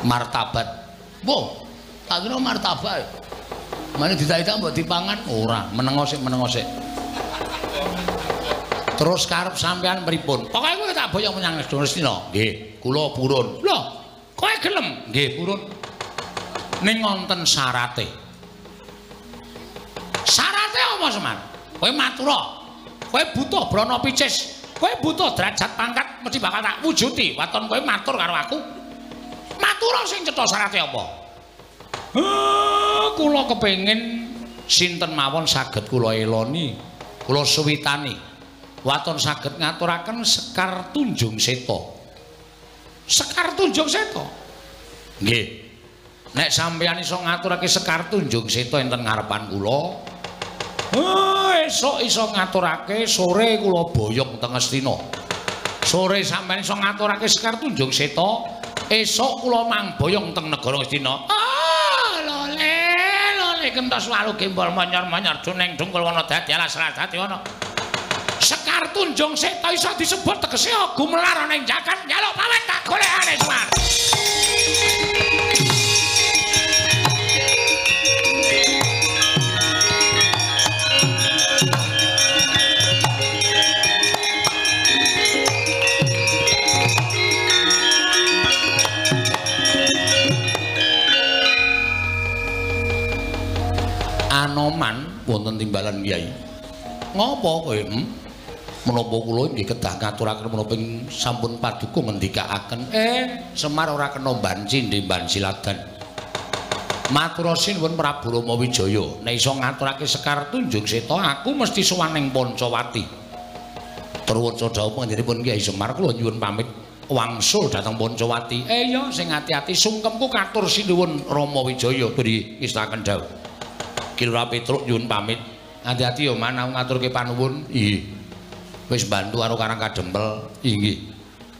martabat. Wo, tak kira martabak. Mane diidak-idak mbok dipangan ora, menengo sik, menengo sik. Terus karep sampean pripun? Pokoke kowe tak boyong menyang Ngastina. Nggih, kula purun. Lho, kowe gelem? Nggih, purun. Ning wonten syarate. Syarate apa, Semar? Kowe matura. Kowe butuh brana picis, kowe butuh derajat pangkat mesti bakal tak wujudi. Waton kowe matur karo aku. Matura sing cetha syarate apa? Kula kepengin sinten mawon saged kula eloni, kula suwitani. Waton saged ngaturaken Sekar Tunjung Seta. Sekar Tunjung Seta? Nggih. Nek sampeyan iso ngaturake Sekar Tunjung Seta enten ngarepan kula, esuk iso ngaturake, sore kula boyong teng Ngastina. Sore sampeyan iso ngaturake Sekar Tunjung Seta, esuk kula mangboyong teng negara Ngastina. Ah, lole, lole kentos walu gembol monyor-monyor juneng dungkul wana dadi alas dadi ana. Sekar Tunjung Seta iso disebut tegese gumelar ana ing jagat njaluk pawet tak golekane Semar. Anoman wonten timbalan Kyai. Ngopo kowe? Menapa kula nggih kedah ngaturaken menapa sampun paduka ngendikaaken. Semar ora kena banci ndemban siladan. Matur sinuwun Prabu Rama Wijaya, nek iso ngaturake Sekar Tunjung Seta, aku mesti sowan ning Pancawati. Truwaca dawuh panjenenganipun Kyai Semar, kula nyuwun pamit wangsul dhateng Pancawati. Iya, sing ati-ati sungkemku katur sinuwun Rama Wijaya. Beri ngestaken dawuh. Ki Lurah Petruk nyuwun pamit. Ati-ati ya man, aku ngaturke panuwun. Inggih. Wis bantu karo Karang Kadempel. Inggih.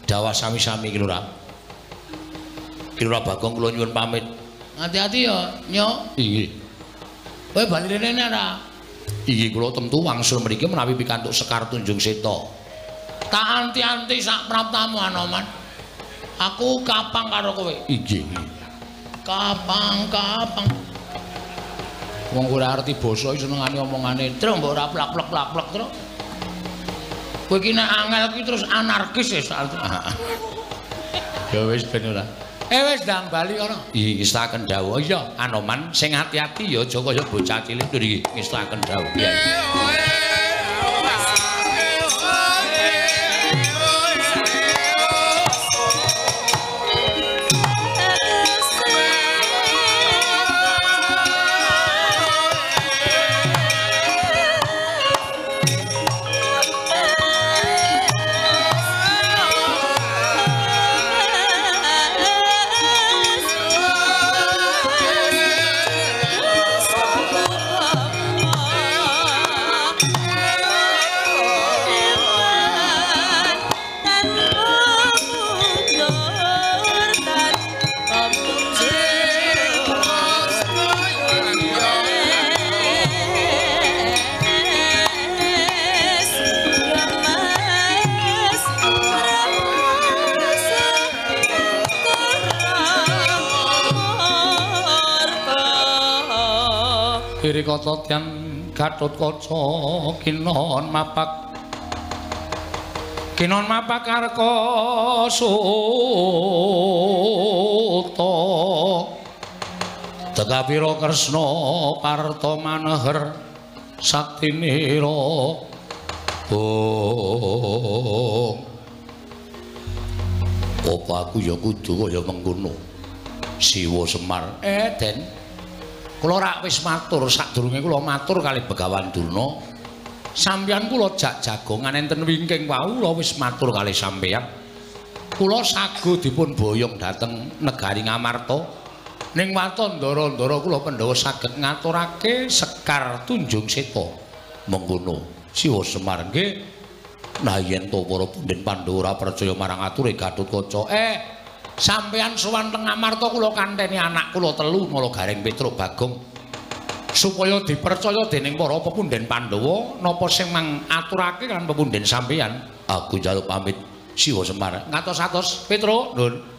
Dawah sami-sami Ki Lurah. Ki Lurah Bagong kula nyuwun pamit. Ati-ati ya, Nyok. Inggih. Kowe bali rene ora? Inggih, kula tentu wangsul mriki menawi pikantuk Sekar Tunjung Seta. Tak anti-anti sak praptamu Anoman. Aku kapang karo kowe. Inggih. Kapang-kapang. Wong ora arti basa iki senengane omongane. Truk mbok ora plak-plak-plak truk. Kowe iki nek angel iki terus anarkis wis. Ya wis ben ora. Wis ndang bali kono. Iki ngestaken dawuh. Iya, Anoman sing ati-ati ya aja kaya bocah cilik iki ngestaken dawuh. Iri kata tyan Gatotkaca kinon mapak kinon mapak arka suta Tekapira Kresna parta maneher saktinira. Oh, apa aku ya kudu kaya mengkono Siwa Semar. Den, kula rak wis matur sadurunge kula matur kalih Begawan Durna. Sampeyan kula jak jagongan enten wingking wau kula wis matur kalih sampeyan. Kula sago dipun boyong dhateng negari Ngamarta. Ning waton ndara-ndara kula Pandhawa saged ngaturake Sekar Tunjung Seta. Mengkono Siwa Semar nggih. Nah yen to para punden Pandhawa ora percaya marang ature Gatotkaca. Sampeyan sowan teng Ngamarta kula kanteni anak kula telu Nala Gareng Petruk Bagong supaya dipercaya dening para pepunden Pandhawa napa sing mangaturake kan pepunden sampeyan. Aku njaluk pamit Siwa Semar. Ngatos-atos Petruk, Nun.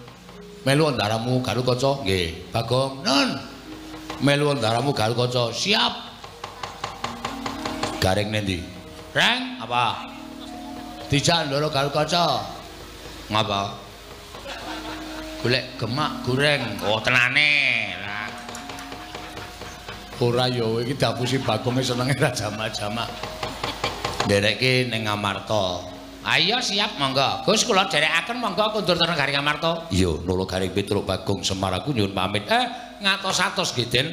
Melu ndaramu Gatotkaca. Nggih, Bagong. Nun. Melu ndaramu Gatotkaca. Siap. Gareng nendi? Reng, apa? Dijak ndara Gatotkaca. Ngapa? Golek gemak goreng. Oh, tenane. Lah. Ora ya iki diapusi Bagonge senenge ra jamak-jamak. Nderekke ning Ngamarta. Ayo siap monggo. Gus kula dherekaken monggo kundur teng negari Ngamarta. Iya, Nala Gareng Petruk Bagong Semar aku nyuwun pamit. Ngatos-atos nggih, Den.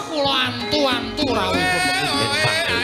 Kula antu-antu rawuhipun pepunden Pandhawa.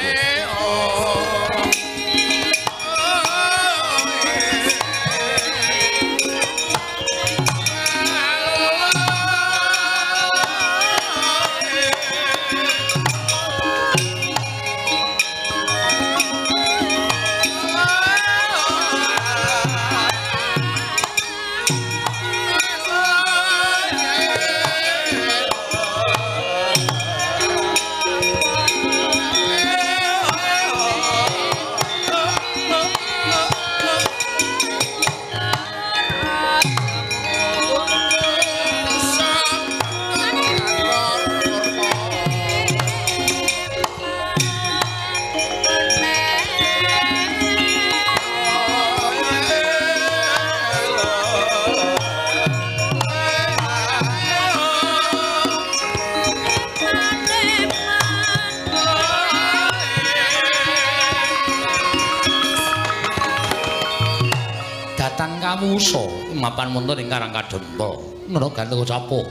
Kawusa mapan wonten ing Karang Kadempel nara ganteng capo.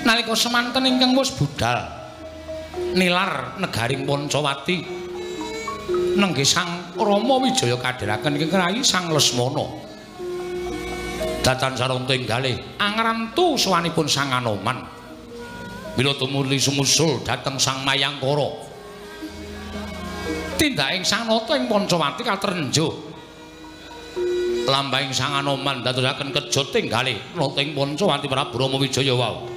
Nalika semanten ingkang wis budal nilar negaring Pancawati nenggih Sang Rama Wijaya kadheraken ingkang rayi Sang Lesmana. Datan saranta inggalih angrantu sowanipun Sang Anoman. Mila tumuli sumusul dhateng Sang Mayangkara. Tindaking Sang Nata ing Pancawati katrenjuh. Lambahing Sang Anoman dadosaken kejo tinggale nata ing Pancawati Prabu Rama Wijaya wau.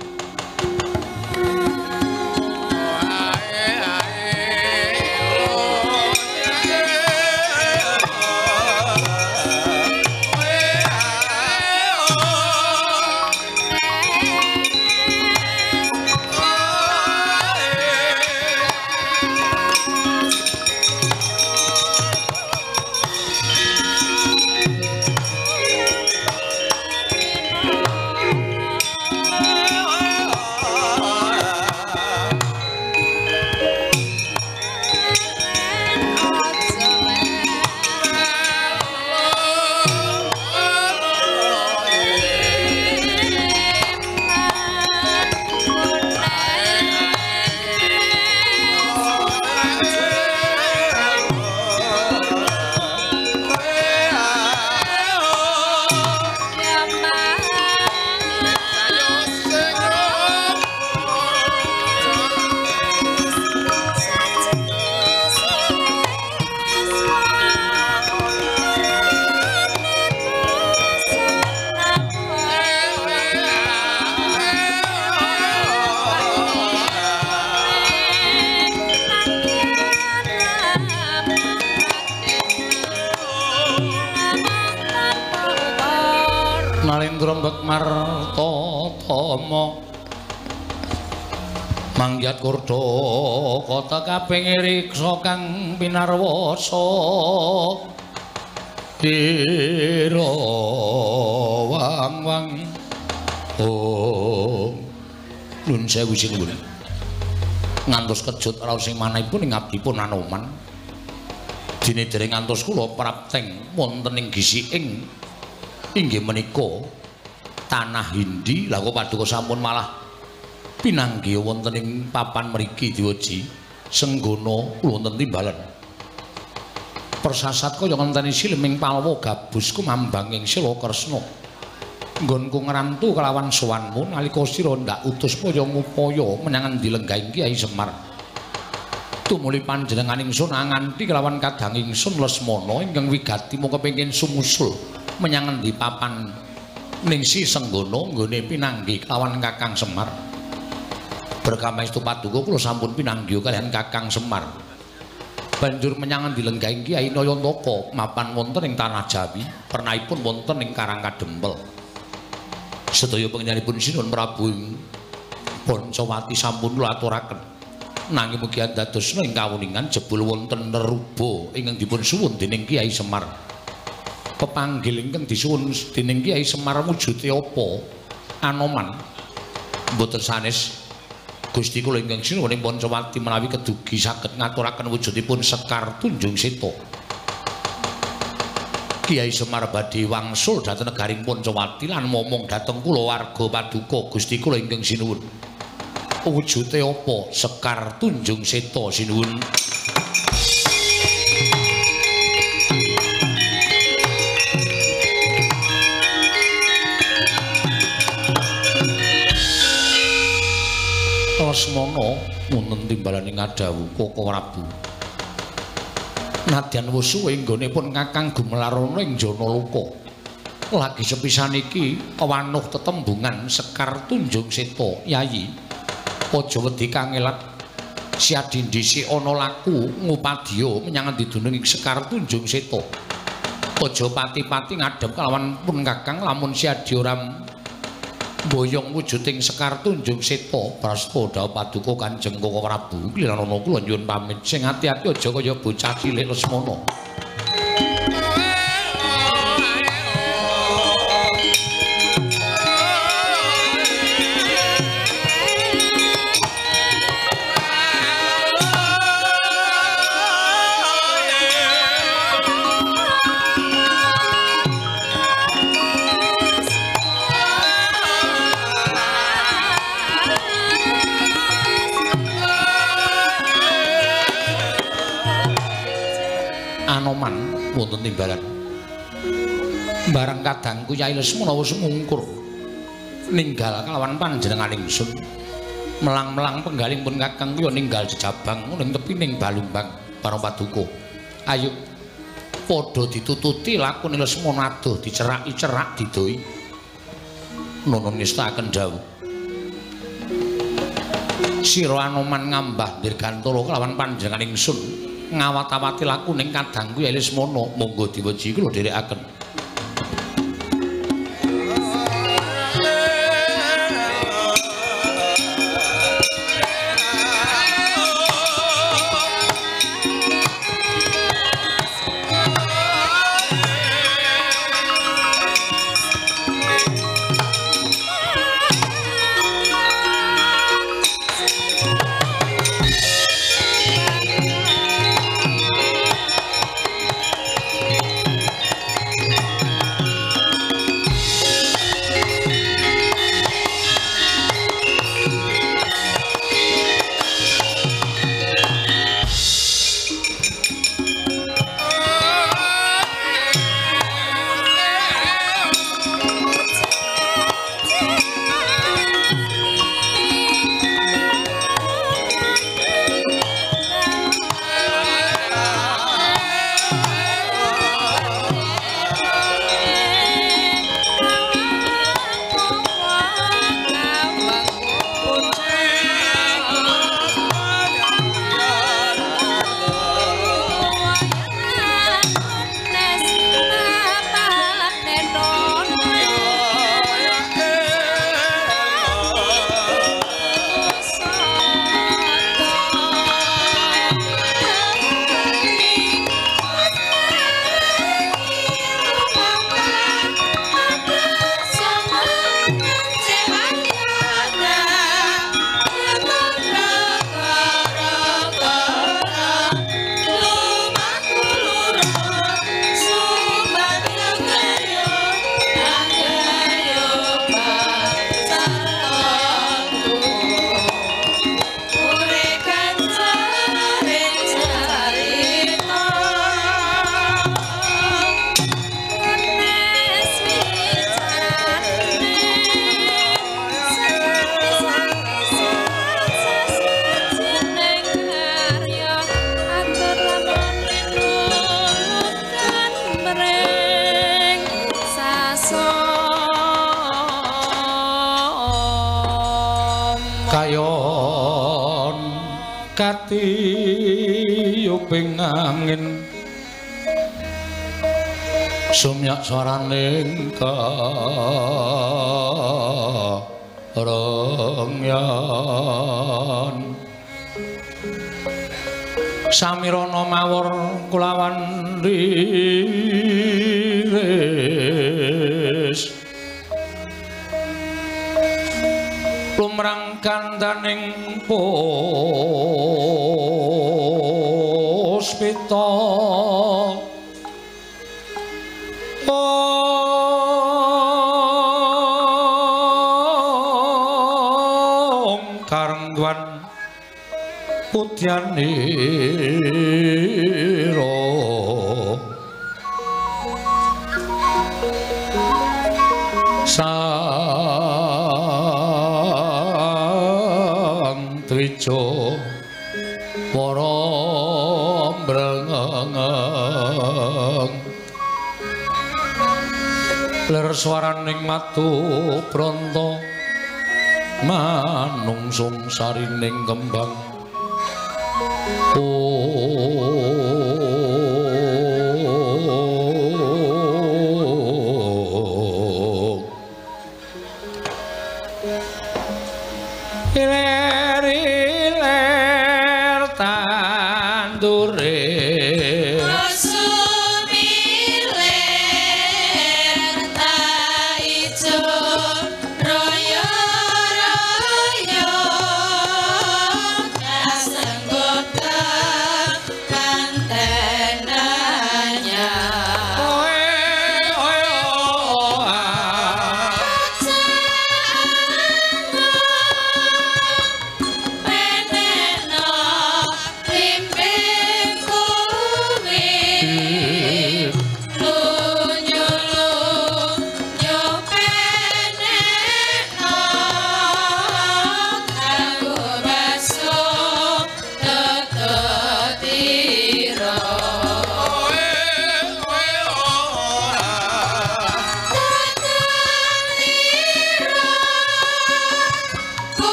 Narendra Mbek Martatama Mangyat kurda kota kaping riksa kang pinarwasa ira wang wang. Oh, nun sewu sinuwun. Ngantos kejut raos ing manahipun ing abdipun Anoman. Dene dereng ngantos kula prapteng wonten ing gisiking inggih menika tanah Hindi. Lah kok paduka sampun malah pinanggih wonten ing papan mriki diweji Senggana wonten timbalan. Persasat kaya ngenteni sileming palwa gabus kumambang ing Sila Kresna. Nggonku ngrantu kelawan sowanmu nalika sira ndak utus paya ngupaya menyang endi lenggahing Kyai Semar. Tumuli panjenengan ingsun nganti kelawan kadang ingsun Lesmana ingkang wigati mung kepengin sumusul menyang endi papan ningsi Senggana nggone pinanggih kelawan Kakang Semar. Berkamaestu paduka kula sampun pinanggih kaliyan Kakang Semar. Banjur menyang endi lenggahing Kyai Nayantaka mapan wonten ing tanah Jawi, pernahipun wonten ing Karang Kadempel. Sedaya panjenenganipun Sinuwun Prabu Pancawati sampun kula aturaken. Nanging mugi andadosna ing kawuningan jebul wonten neruba ingkang dipun suwun dening Kyai Semar. Pepanggil ingkang disuwun dening Kyai Semar wujude apa? Anoman. Mboten sanes Gusti kula ingkang sinuwun ing Pancawati menawi kedugi saged ngaturaken wujudipun Sekar Tunjung Seta. Kyai Semar badhe wangsul dhateng negaring Pancawati lan momong dhateng kulawarga paduka Gusti kula ingkang sinuwun. Wujude apa? Sekar Tunjung Seta sinuwun. Lesmana wonten timbalane ngadhawuh Koko Prabu. Nadyan wis suwe nggonipun Kakang gumelarana ing Janaloka. Lagi sepisan iki wanuh tetembungan Sekar Tunjung Seta, Yayi. Aja wedi kangelat siadi dhisik ana laku ngupadya menyang endi dunung ing Sekar Tunjung Seta. Aja pati-pati ngadhep kelawan pun Kakang lamun siadi ora mboyong wujuding Sekar Tunjung Seta. Prasta dhawuh paduka Kanjeng Koko Prabu, kliranana kula nyuwun pamit. Sing ati-ati aja kaya bocah cilik Lesmana. Anoman wonten timbalan. Bareng kadangku Yai Lesmana wis mungkur ninggal kalawan panjenengan ingsun. Melang-melang penggaling pun Kakang kuwi ninggal jejabang ning tepining Balumbang bareng paduka. Ayo padha ditututi lakune Lesmana adoh diceraki-cerak didoi. Nono ngestakaken dawuh. Sira Anoman ngambah dirgantara kelawan panjenengan ingsun. Ngawat-awati laku ning kadangku Yai Lesmana, monggo diweji kula dherekaken. Kayon katiyuping angin sumyak swaraning karengyan samirana mawur kulawan riris lumrang kandaning puspita om karengguan putyanira sang Dwija para mbrengeng lir swaraning matu bronto manungsung sarining kembang. Iler iler tandure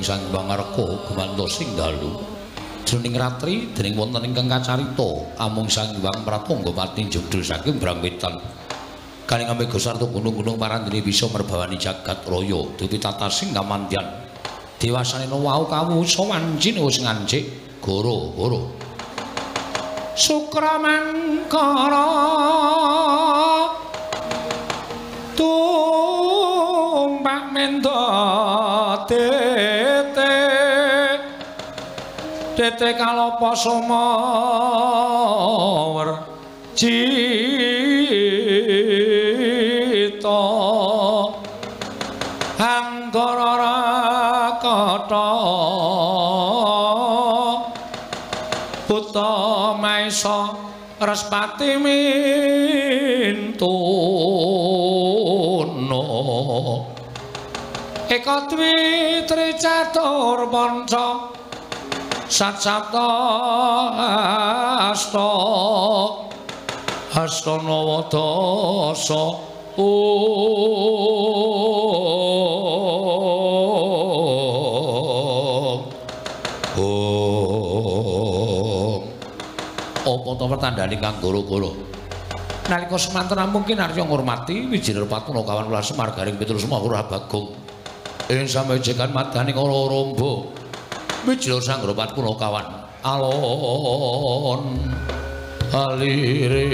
Sang Bangarka gumantos ing dalu jroning ratri dening wonten ingkang kacarita amung Sang Hyang Pratangga patinjogdul saking Brangwetan kaning amega sarta gunung-gunung parandene bisa merbawani jagat raya dupi tatasing kamandyan dewasane wau kawusa wancine wis ngancik goro-goro sukra mangkara tumpak mendo tete tete kalapa soma wercita anggara rakata buta maesa respati mintuna eka dwi tri catur panca sat sapta asta asta nawa dasa om om apa to pertandane kang goro-goro nalika semanten namung kinarya ngurmati Wijinir Patuna kawan ular Semar Garing Petrus Semar Bagong ing samejekan madani kala rombo Wijinir Sanggra Patuna kawan alon. Alire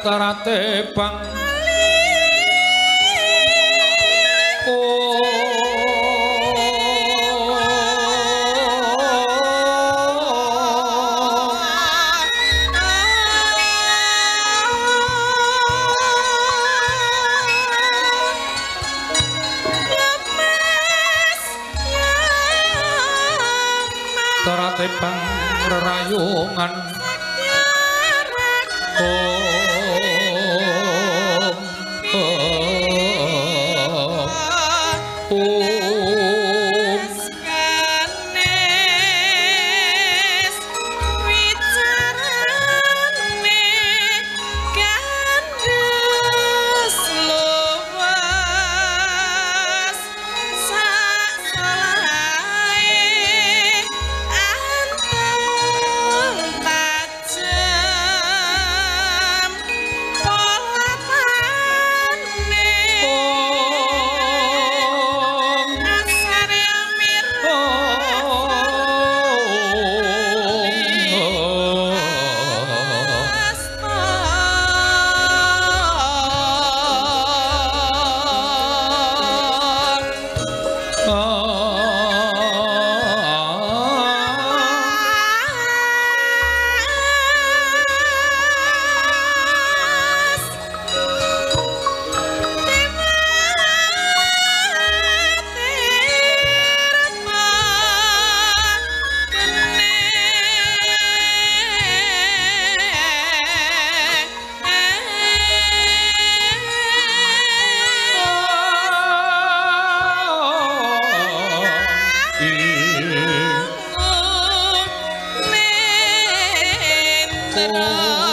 Terate bang terate bang rerayungan Rana.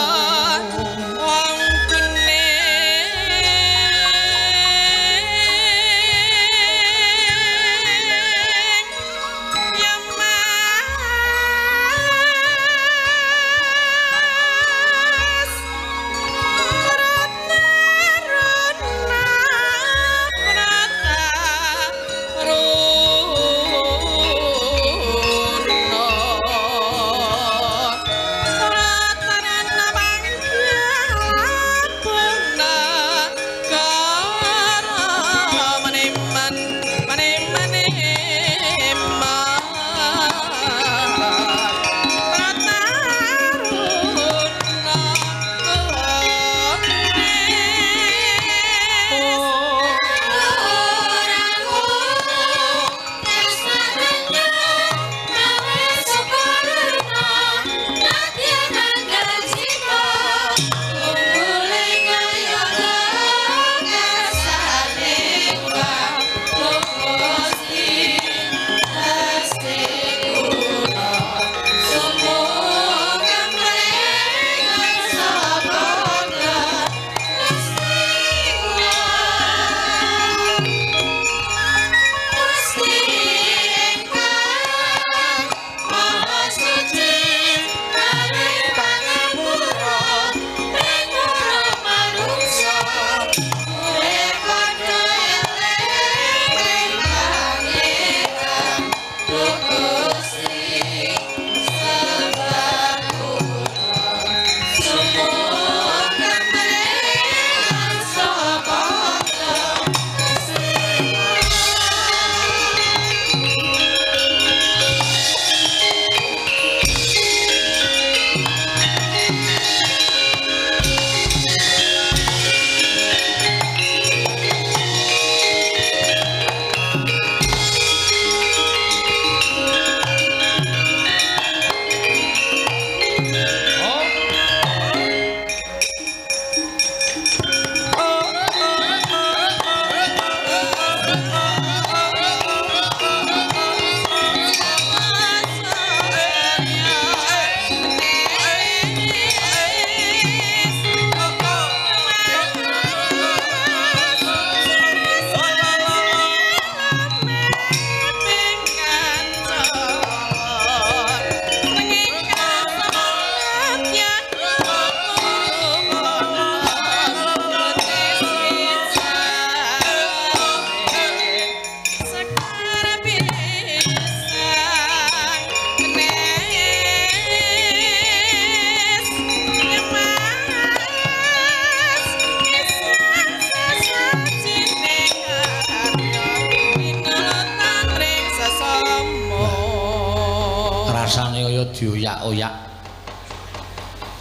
dioyak-oyak.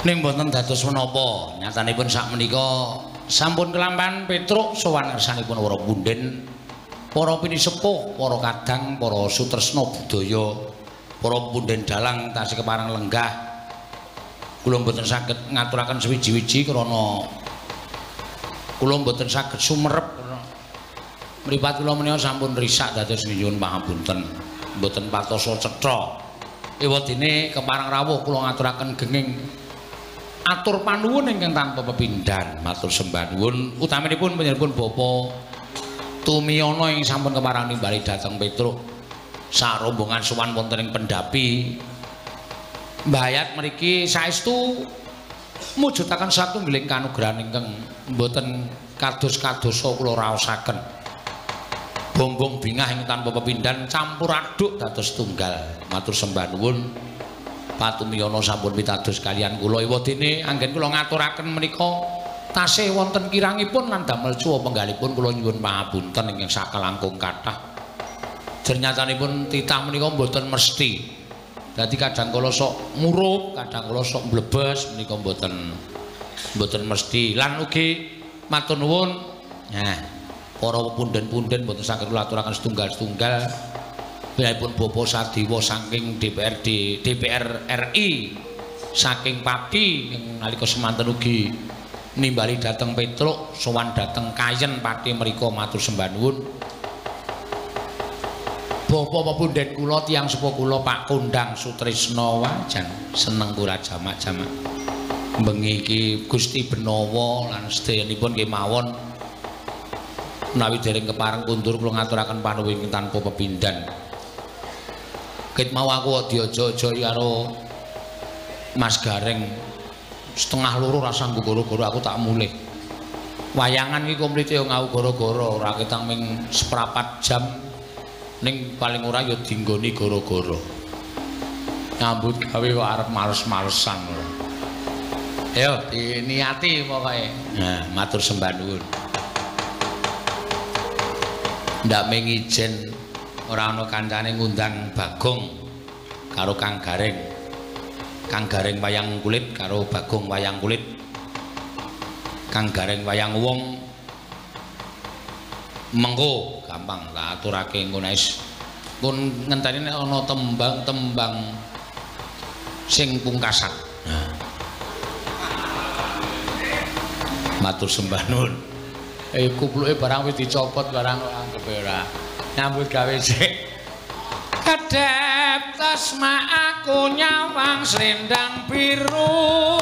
Ning mboten dados menapa, nyatanipun sakmenika sampun kelampan Petruk sowan ngersanipun para punden, para pinisepuh, para kadang, para sutresna budaya, para punden dalang tasih kepareng lenggah. Kula mboten saged ngaturaken suwiji-wiji krana kula mboten saged sumerep. Mripat kula menika sampun risak dados nyuwun pangapunten. Mboten patosa cetha. Ewadene kepareng rawuh kula ngaturaken genging atur panuwun ingkang tanpa pepindhan. Matur sembah nuwun utaminipun panjenenganipun Bapak Tumiyono ing sampun kepareng nimbali dhateng Petruk. Sak rombongan sowan wonten ing pendhapi Mbayat mriki saestu mujudaken satunggiling kanugrahan ingkang mboten kados-kadosa kula raosaken. Bombong bingah ing tanpa pepindhan campur aduk dados tunggal. Matur sembah nuwun Pak Tumiyono sampun pitados kalian kula. Ewadene anggen kula ngaturaken menika tasih wonten kirangipun lan damel cuwa penggalipun kula nyuwun pangapunten ingkang sakalangkung kathah. Jernyatanipun titah menika mboten mesti. Dadi kadang kala sok murup, kadang kala sok mblebes menika mboten mesti. Lan ugi matur nuwun nah para punden-punden mboten saged kula aturaken setunggal-setunggal. Bilihipun Bapak Sadiwa saking DPRD DPR RI saking Pati nalika semanten ugi nimbali dhateng Petruk sowan dhateng Kayen Pati mriku matur sembah nuwun. Bapak punden kula tiyang sepuh kula Pak Kondang Sutrisno wajan seneng kula jamak-jamak. Bengi iki Gusti Benowo lan sedayanipun kemawon menawi dereng kepareng kundur kula ngaturaken panuwun tanpa pepindhan. Ket mau aku diojo-ojo karo Mas Gareng 1:30 ora sanggup goro-goro aku tak mulih. Wayangan iki komplite yo ngau goro-goro ora ketang ming 1/4 jam ning paling ora ya dinggoni goro-goro. Nyambut gawe kok arep males-malesan ora. Ayo diniati pokoke. Nah, matur sembah nuwun. Ndak mengijen ora ana kancane ngundang Bagong karo Kang Gareng. Kang Gareng wayang kulit karo Bagong wayang kulit. Kang Gareng wayang wong mengko gampang tak aturake engko nek pun ngenteni nek ana tembang-tembang sing pungkasan. Nah. Matur sembah nuwun. Kupluke barang wis dicopot barang kok anggepe ora. Nyambut gawe sik. Kedep tasma aku nyawang selendang biru.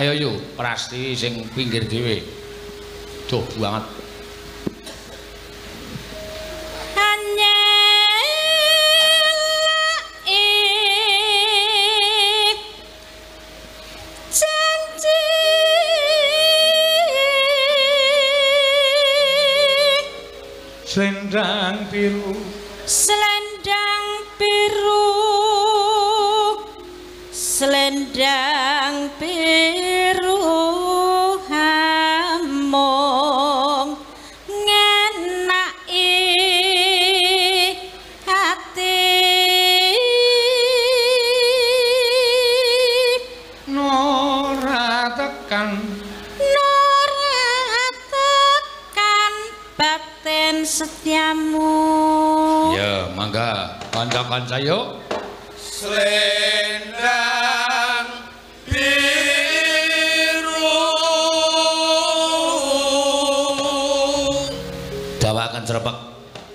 Ayo yo prasti sing pinggir dhewe. Duh banget. Janji Selendang biru, selendang biru, selendang biru hamong ngenaki hati. Nora tekan, nora tekan batin setiamu. Ya, mangga kanca-kanca yuk. Selendang biru dawakan cerepek.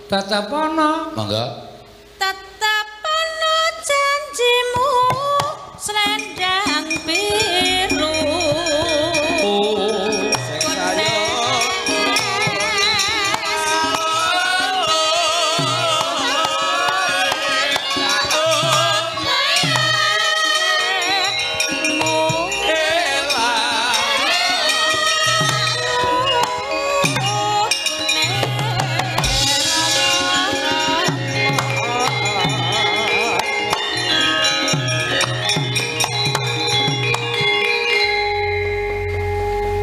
Tetep ana, mangga. Tetep ana janjimu, selendang biru.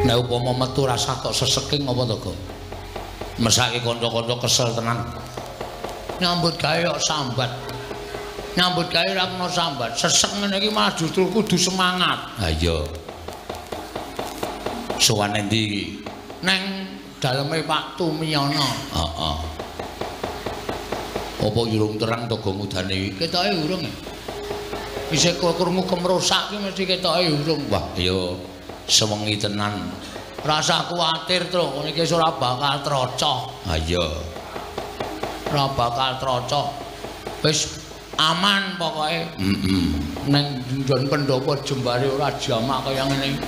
Nek upama metu rasah tok seseking apa to, Gong? Mesake kanca-kanca kesel tenan. Nyambut gawe kok sambat. Nyambut gawe ora kena sambat. Sesek ngene iki malah justru kudu semangat. Ha iya. Sowan endi iki? Neng daleme Pak Tumiyono. Heeh. Apa urung terang to Gong udane iki? Ketoke urung. Isih krungu kemrosak ki mesti ketoke urung. Wah, iya sewengi tenan. Rasa kuwatir, Truk, niki ora bakal trocoh. Ha iya. Ora bakal trocoh. Wis aman pokoke. Heeh. Neng nggon pendopo jembare ora jamak kaya ngene.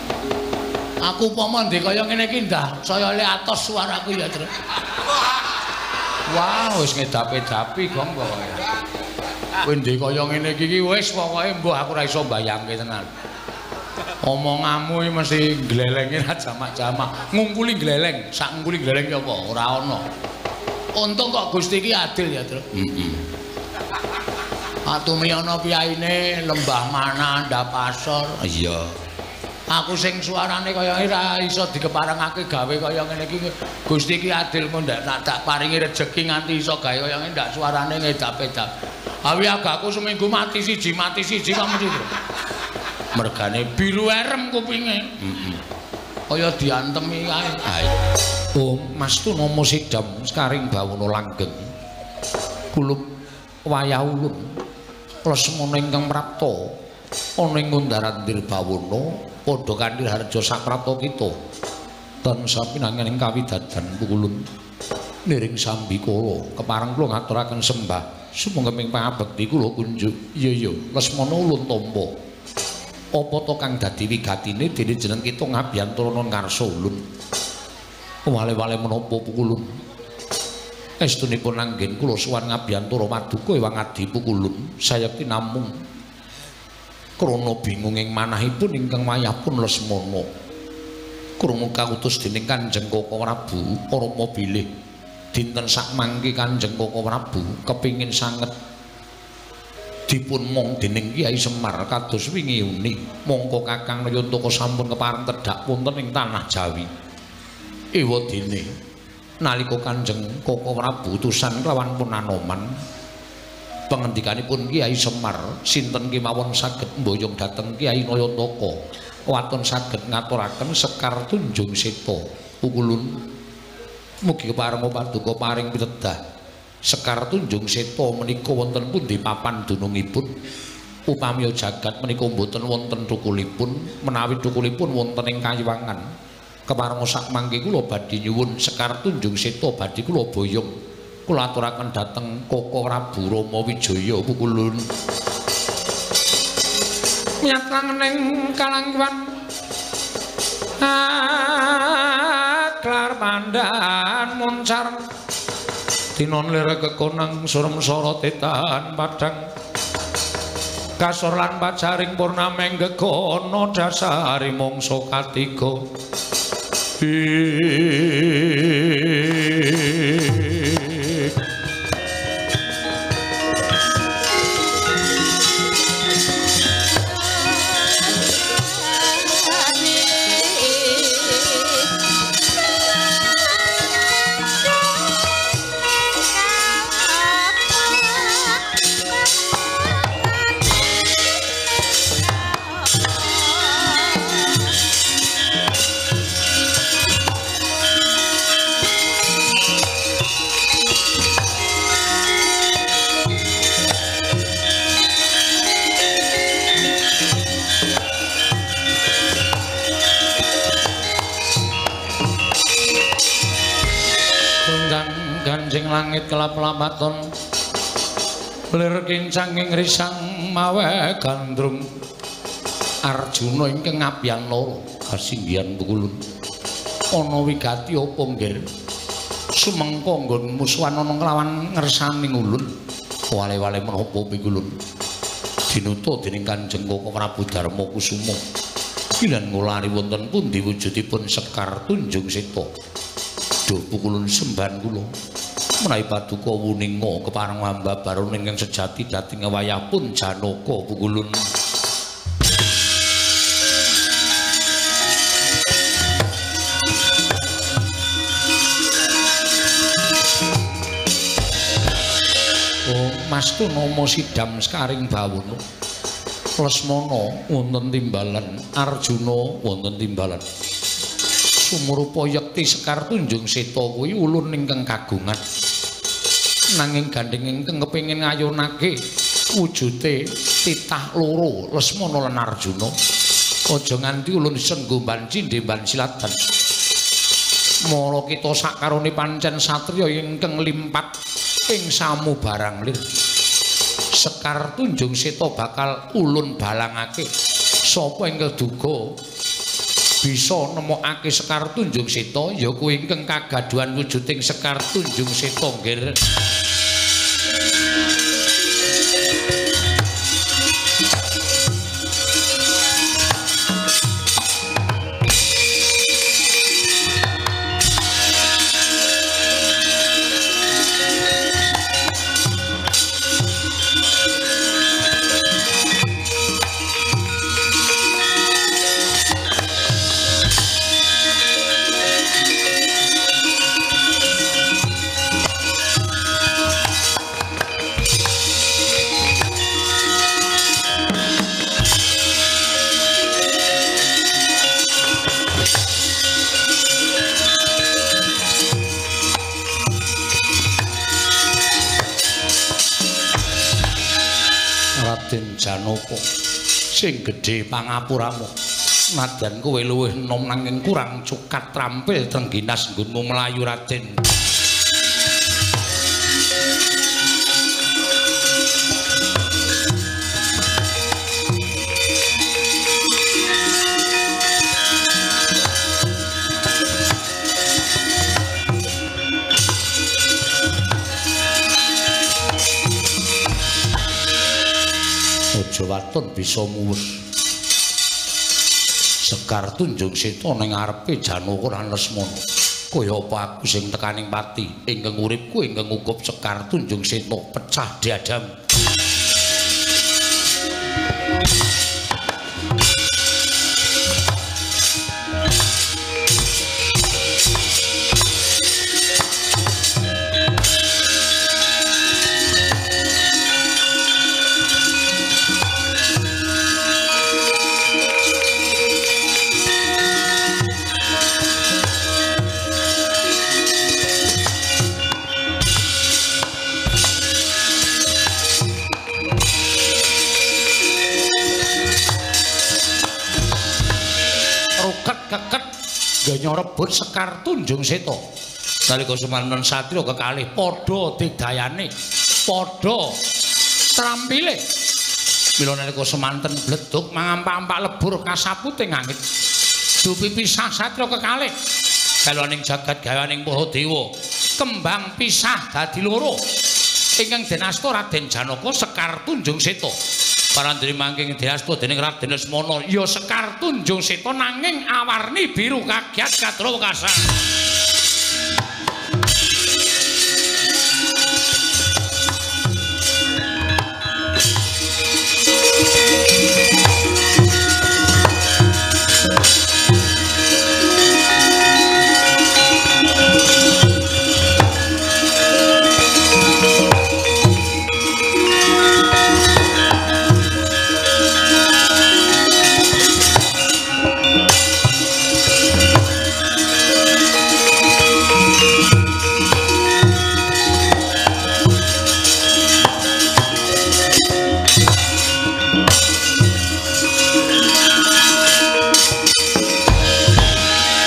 Aku upama ndek kaya ngene iki ndah saya le atos suaraku ya, Truk. Wah, wis ngedapi-dapi Gong pokoke. Kowe ndek kaya ngene iki wis pokoke mbuh aku ora iso mbayangke tenan. Omonganmu iki mesti glelenge ra jamak-jamak. Ngungkuli gleleng, sak ngungkuli gleleng ki apa? Ora ana. Untung kok Gusti iki adil ya, Truk. Heeh. Pak Tumiyono piyaine lembah mana ndap asor. Iya. Aku sing suarane kaya ora iso dikeparengake gawe kaya ngene iki. Gusti iki adil kok ndak tak paringi rejeki nganti iso gawe kaya ngene ndak suarane ngedap-edap. Awi agaku seminggu mati siji kok mesti. Mergane biru erem kupinge. Heeh. Kaya diantemi kae. Oh, Mas Tunomo sidam sekaring bawono langgeng. Kulup wayah ulun Lesmana ingkang prapta ana ing Ngundaran Dirbawana padha kanthi harja sakrapta kita. Tansah pinangan ing kawidadan pukulun niring sambikala kepareng kula ngaturaken sembah sumangga ing pangabekti kula kunjuk. Iya iya Lesmana ulun tampa. Apa to kang dadi wigatine dene jeneng kita ngabiyantara ngarsa ulun. Wale-wale menapa pukulun? Estunipun anggen kula sowan ngabiyantara paduka ewang adi pukulun sayekti namung krana bingung ing manahipun ingkang wayahpun Lesmana. Krungu kautus dening Kanjeng Koko Prabu Rama bilih dinten sakmangke Kanjeng Koko Prabu kepingin sanget dipun mong dening Kyai Semar kados wingi uni mongko Kakang Nayantaka sampun kepareng tedhak wonten ing tanah Jawi. Ewa dene nalika Kanjeng Koko Prabu utusan kelawan Punanoman pengendikanipun Kyai Semar sinten kemawon saged mboyong dhateng Kyai Nayantaka waton saged ngaturaken Sekar Tunjung Seta pukulun mugi kepareng paduka paring pitedah. Sekar Tunjung Seta menika wonten pundi papan dunungipun? Upami jagat menika mboten wonten thukulipun, menawi thukulipun wonten ing Kayuwangan. Kepareng sak mangke kula badhe nyuwun Sekar Tunjung Seta badhe kula boyong. Kula aturaken dhateng Koko Prabu Rama Wijaya pukulun. Nyatang ning kalangwan aklar pandan muncar tinon lir kekonang surem sorote tahan padang kasor lan pacaring purnameng gegono dasare mangsa katiga. Ganjing langit kelap-lapaton lir kincang ing risang mawe gandrung Arjuna ingkang ngabyan loro kasinggihan pukulun ana wigati apa nggir sumengko nggon musuhan ana nglawan ngersani ulun wale-wale menapa pikulun dinuta dening Kanjeng Koko Prabu Darma Kusuma kilan ngulari wonten pundi wujudipun Sekar Tunjung Seta. Duh pukulun sembahan kula menawi paduka wuninga kepareng hamba barun ingkang sejati dhateng wayahpun Janaka pukulun. Mastunama sidam sekaring bawono. Lesmana wonten timbalan, Arjuna wonten timbalan. Sumurupa yekti Sekar Tunjung Seta kuwi ulun ingkang kagungan. Nanging gandheng ingkang kepengin ngayunake wujute titah loro Lesmana lan Arjuna. Aja nganti ulun senggo cindhe ban silatan. Mara kita sakarone pancen satriya ingkang limpat ing samubarang lir. Sekar Tunjung Seta bakal ulun balangake. Sapa ingkang duga bisa nemokake Sekar Tunjung Seta ya kuwi ingkang kagaduhan wujuding Sekar Tunjung Seta nggih. Janaka sing gedhe pangapuramu nadyan kowe luwih enom nanging kurang cukat trampil trengginas nggonmu mlayu Raden. Aja waton bisa muwus. Sekar Tunjung Seta ning ngarepe Janaka lan Lesmana. Kaya apa aku sing tekaning pati ingkang uripku ingkang ngukup Sekar Tunjung Seta pecah diadam. Rebut Sekar Tunjung Seta. Nalika semanten satriya kekalih padha didayane, padha trampile. Mila nalika semanten bledug mangampak-ampak lebur kasaputing angin. Dupi pisah satriya kekalih. Galoning jagat gawaning para dewa, kembang pisah dadi loro. Ingkang den asta Raden Janaka Sekar Tunjung Seta. Parandene mangking diasta dening Raden Lesmana ya Sekar Tunjung Seta nanging awarni biru kagiat kadra wekasan.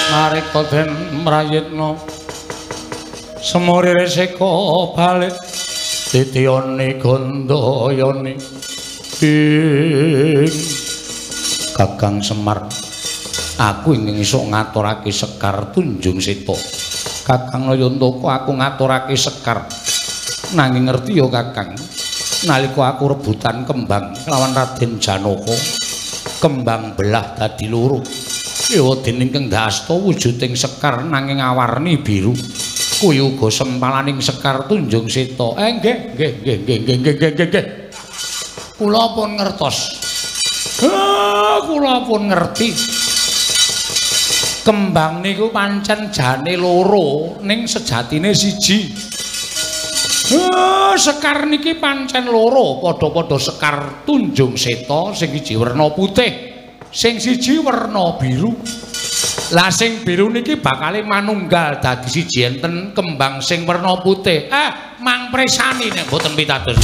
Nalika den mrayitna semuri resika balik titiyane gandayane ing Kakang Semar, aku ingin iso ngaturake Sekar Tunjung Seta. Kakang Nayantaka, aku ngaturake Sekar. Nanging ngerti ya Kakang, nalika aku rebutan kembang lawan Raden Janaka, kembang belah dadi loro. Ewa dene ingkang ndasta wujuding sekar nanging awarni biru. Kuwi uga sempalaning Sekar Tunjung Seta. Nggih, nggih, nggih, nggih, nggih, nggih, nggih, nggih. Kula pun ngertos. Kula pun ngerti. Kembang niku pancen jane loro ning sejatine siji. Sekar niki pancen loro, padha-padha Sekar Tunjung Seta, sing siji werna putih, sing siji werna biru. Lah sing biru niki bakale manunggal dadi siji enten kembang sing werna putih. Mang presani nek mboten pitados.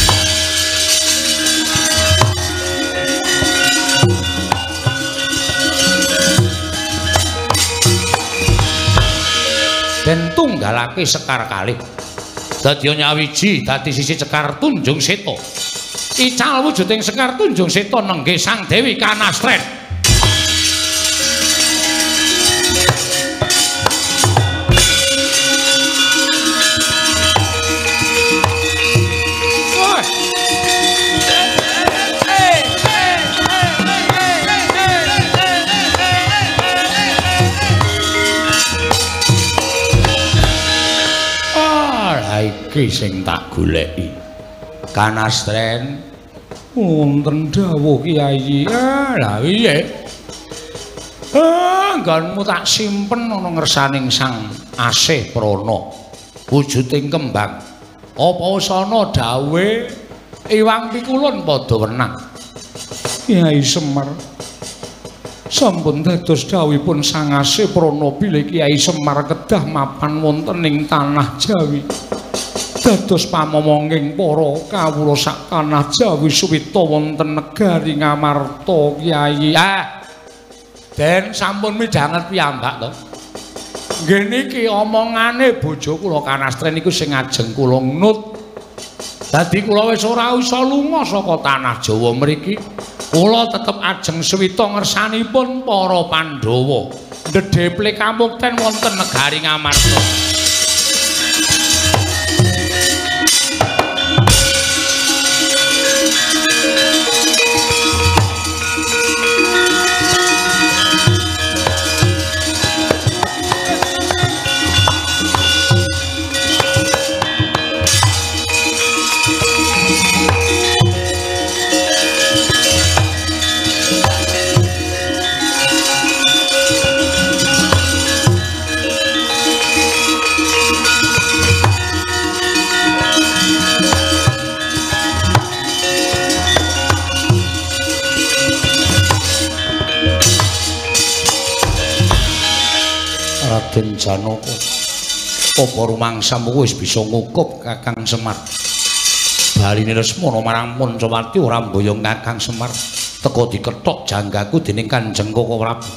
Den tunggalake sekar kalih. Dadi nyawiji dadi sisi Sekar Tunjung Seta. Ical wujuding Sekar Tunjung Seta nenggih Sang Dewi Kanastren. Iki sing tak goleki. Kanastren wonten dawuh Kyai. Lah piye? Nggonmu tak simpen ana ngersaning Sang Asih Prana. Wujuding kembang. Apa wis ana dawuhe Iwang Pikulun padha wenang. Kyai Semar sampun dados dawuhipun Sang Asih Prana bilih Kyai Semar kedah mapan wonten ing tanah Jawi. Dados pamomonging para kawula sak tanah Jawi suwita wonten negari Ngamarta Kyai. Den sampun midhanget piyambak to. Nggih niki omongane bojo kula Kanastren niku sing ajeng kula nut. Dadi kula wis ora iso lunga saka tanah Jawa mriki. Kula tetep ajeng suwita ngersanipun para Pandhawa. Ndedheple kamukten wonten negari Ngamarta. Raden Janaka, apa rumangsamu wis bisa ngukup Kakang Semar? Baline Lesmana marang Pancawati ora mboyong Kakang Semar. Teka dikethok janggaku dening Kanjeng Koko Prabu.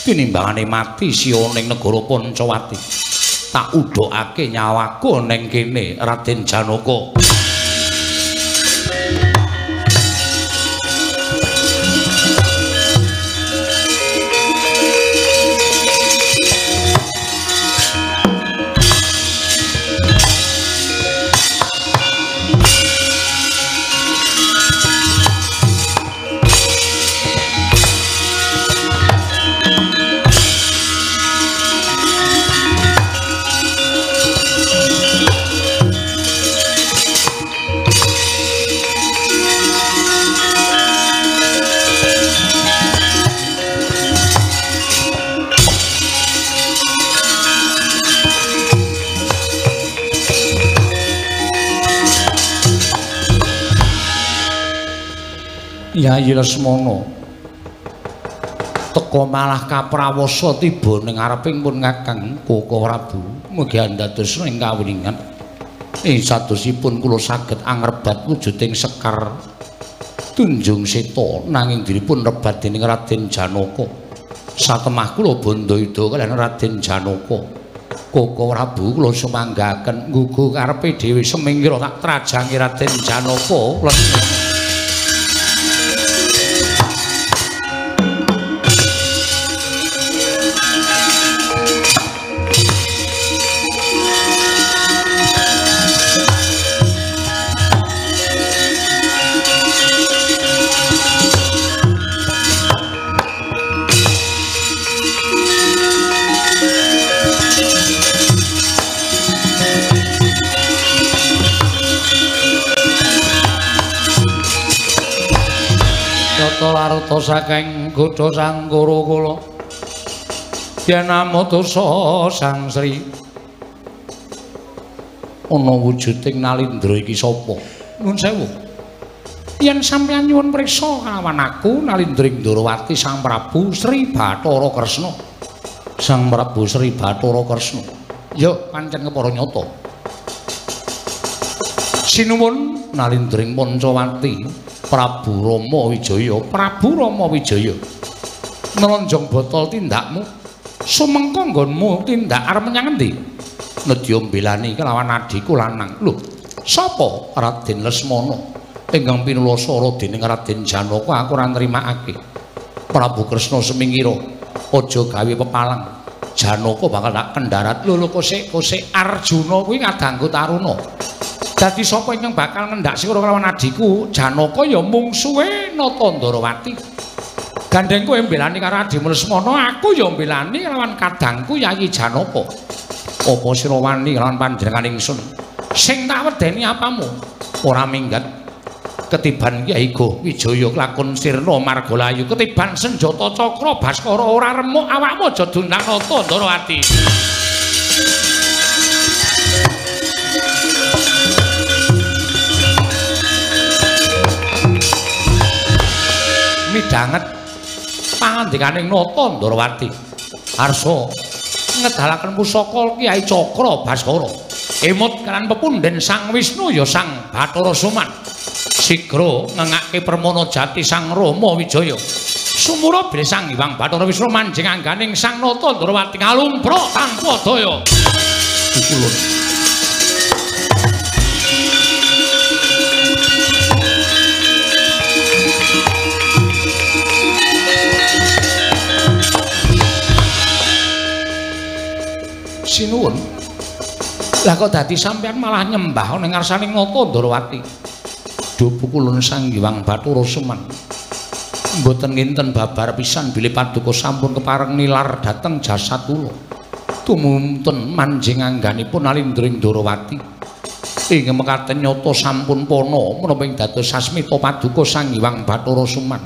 Tinimbangane mati siya ning negara Pancawati. Tak udhokake nyawaku ning kene Raden Janaka. Yayi Lesmana teka malah kaprawasa tiba ning ngareping pun Kakang Koko Prabu. Mugi andados ing kawuningan ing sadosipun kula saged angrebat wujuding Sekar Tunjung Seta nanging dipun rebat dening Raden Janaka. Satemah kula bandayuda kaliyan Raden Janaka. Koko Prabu kula sumanggaken nggugu karepe dhewe semingkira tak trajangi Raden Janaka. Larta saking godha Sang Kura kula yen amutusa Sang Sri Ana wujuding Nalindra iki sapa? Nuwun sewu. Yen sampeyan nyuwun priksa kalawan aku Nalindring Ndorowati Sang Prabu Sri Bathara Kresna. Sang Prabu Sri Bathara Kresna. Ya pancen kepara nyata. Sinuwun Nalindring Pancawati Prabu Rama Wijaya. Prabu Rama Wijaya. Nelonjong botol tindakmu. Sumengko nggonmu tindak arep menyang endi? Nedya mbelani kelawan adhiku lanang. Lho, sapa? Raden Lesmana. Ingkang pinulasara dening Raden Janaka aku ora nrimakake. Prabu Kresna semingira aja gawe pepalang. Janaka bakal tak kendharat. Lho lho kosek-kosek Arjuna kuwi kadangku taruna. Dadi sapa ingkang bakal ngendak sira kelawan adhiku? Janaka ya mungsuhe Nata Ndarawati. Gandeng kowe mbelani karo adhimu Lesmana, aku ya mbelani kelawan kadangku Yayi Janaka. Apa sira wani kelawan panjenengan ingsun? Sing tak wedeni apamu? Ora minggat. Ketiban Kyai Goh Wijaya lakon sirna margalayu, ketiban senjata cakra Baskara ora remuk awakmu aja dundang Nata Ndarawati. Midhanget pangandikaning Nata Ndarawati arsa ngedalaken pusaka Kyai Cakra Baskara. Emut kalan pepundhen Sang Wisnu ya Sang Bathara Suman. Sigra ngengake permana jati Sang Rama Wijaya. Sumura bilih Sang Hyang Bathara Wisnu manjing angganing Sang Nata Ndarawati ngalumpruk tanpa daya. Pukulun. Sinuwun. Lah kok dadi sampeyan malah nyembah ning ngarsaning Nata Ndarawati? Duh pukulun Sang Hyang Bathara Suman. Mboten nginten babar pisan bilih paduka sampun kepareng nilar dhateng jasad kula. Tumunten manjing angganipun Nalindring Ndarawati. Ing mekaten nyata sampun pana menapa ing dados sasmita paduka Sang Hyang Bathara Suman.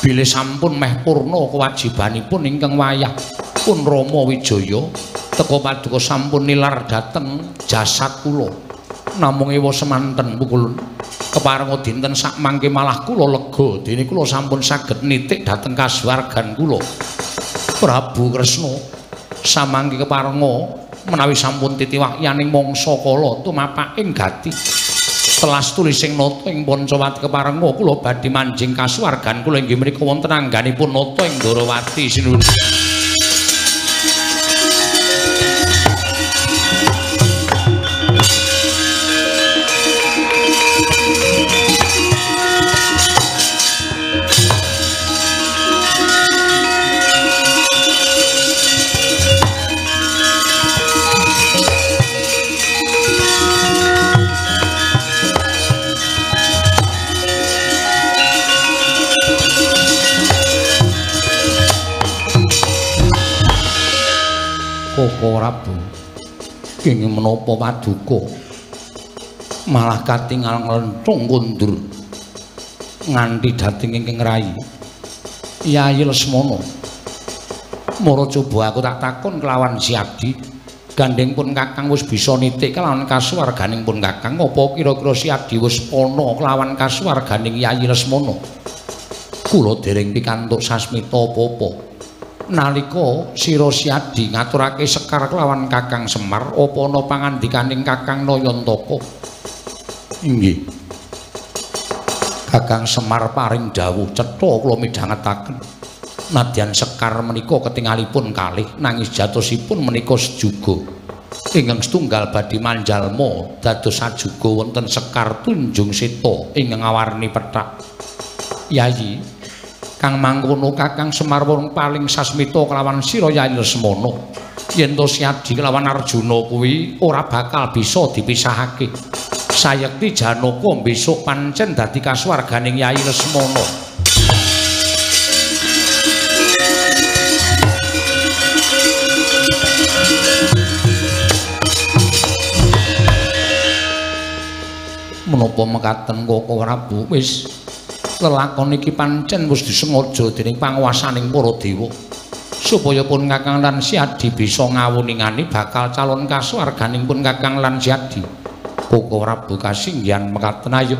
Bilih sampun meh purna kewajibanipun ingkang wayah pun Rama Wijaya teka paduka sampun nilar dhateng jasad kula. Namung ewa semanten pukulun. Keparenga dinten sak mangke malah kula lega dene kula sampun saged nitik dhateng kasuwargan kula. Prabu Kresna samangke keparenga menawi sampun titiwahyaning mangsa kala tumapaking gati. Telas tulising nata ing Pancawati keparenga kula badhe manjing kasuwargan kula inggih menika wonten angganipun Nata ing Ndarawati. Sinuwun. Koko Prabu kenging menapa paduka malah katingal nglenthung kundur nganti dhateng ingkang rai Yayi Lesmana. Mara coba aku tak takon kelawan si abdi, gandeng pun kakang wis bisa nitik kelawan kasuwarganing pun kakang, apa kira-kira si abdi wis pana kelawan kasuwarganing Yayi Lesmana? Kula dereng pikantuk sasmita apa-apa. Nalika sira Siadi ngaturake sekar kelawan Kakang Semar, apa ana pangandikaning Kakang Nayantaka? Inggih. Kakang Semar paring dawuh cetha kula midhangetaken. Nadyan sekar menika ketingalipun kalih nanging jatosipun menika sejuga. Ingkang setunggal badhe manjalma dados sajuga wonten Sekar Tunjung Seta ingkang awarni pethak. Yayi, kang mangkono Kakang Semar wong paling sasmita kelawan sira Yayi Lesmana. Yen to Siadi kelawan Arjuna kuwi ora bakal bisa dipisahake. Sayekti Janaka besok pancen dadi kasuwarganing Yayi Lesmana. Menapa mekaten Koko Prabu, wis lelakon iki pancen wis disengaja dening panguwasaning para dewa. Supaya pun Kakang lan Siadi bisa ngawuningani bakal calon kasuwarganing pun Kakang lan Siadi. Koko Prabu kasinggihan mekaten ayo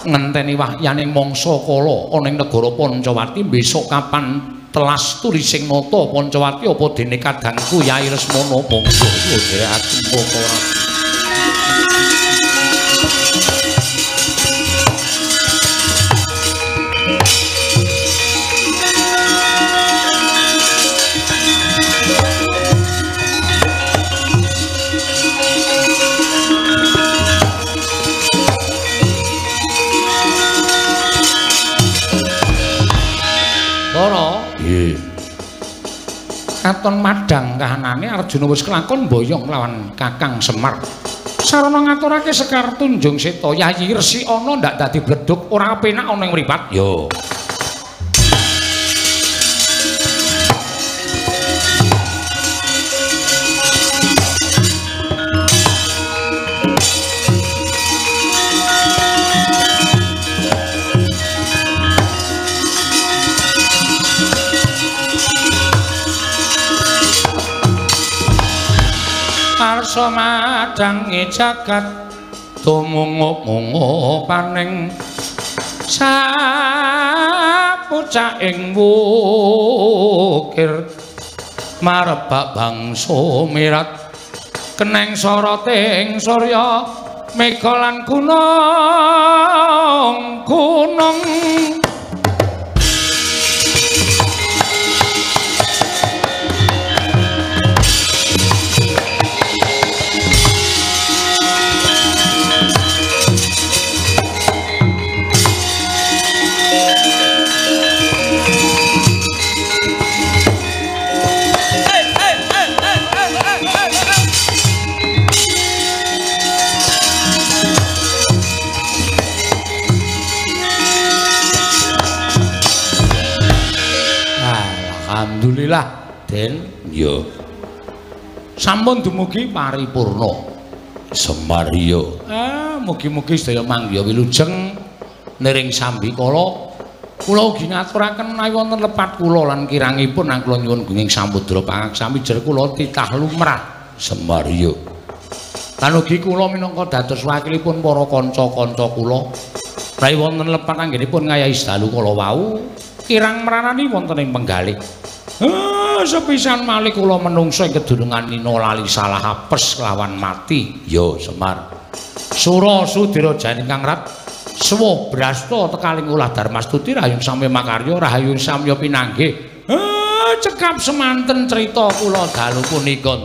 ngenteni wahyaning mangsa kala ana ing negara Pancawati besok kapan telas tulising nata Pancawati apa dene kadangku Yai Lesmana monggo nderekaken Koko Prabu. Katon madhang kahanane Arjuna wis kelakon boyong lawan Kakang Semar. Sarana ngaturake Sekar Tunjung Seta, Yayi Resi ana ndak dadi bledhug ora penak ana ing mripat. Yo. Arsa madhange jagat tumungup-mungup paning sapucaking wukir marebak bangsa mirat keneng soroting surya mega lan gunung gunung. Alhamdulillah, Den. Ya. Sampun dumugi paripurna. Semar ya. Ah, mugi-mugi sedaya manggiha wilujeng niring sambikala. Kula ugi ngaturaken menawi wonten lepat kula lan kirangipun nang kula nyuwun gunging samudra pangaksami jer kula titah lumrah. Semar ya. Lan ugi kula minangka dados wakilipun para kanca-kanca kula. Menawi wonten lepat anggenipun ngayahi dalu kala wau kirang mranani wonten ing penggalih. Sepisan malih kula menungso ing kedunungan nina lali salah apes lawan mati. Ya Semar. Sura Sudira janing kang rat suwa brasta tekaling ulah Darmastuti rahayun samya makarya rahayun samya pinanggih. Cekap semanten crita kula dalu punika.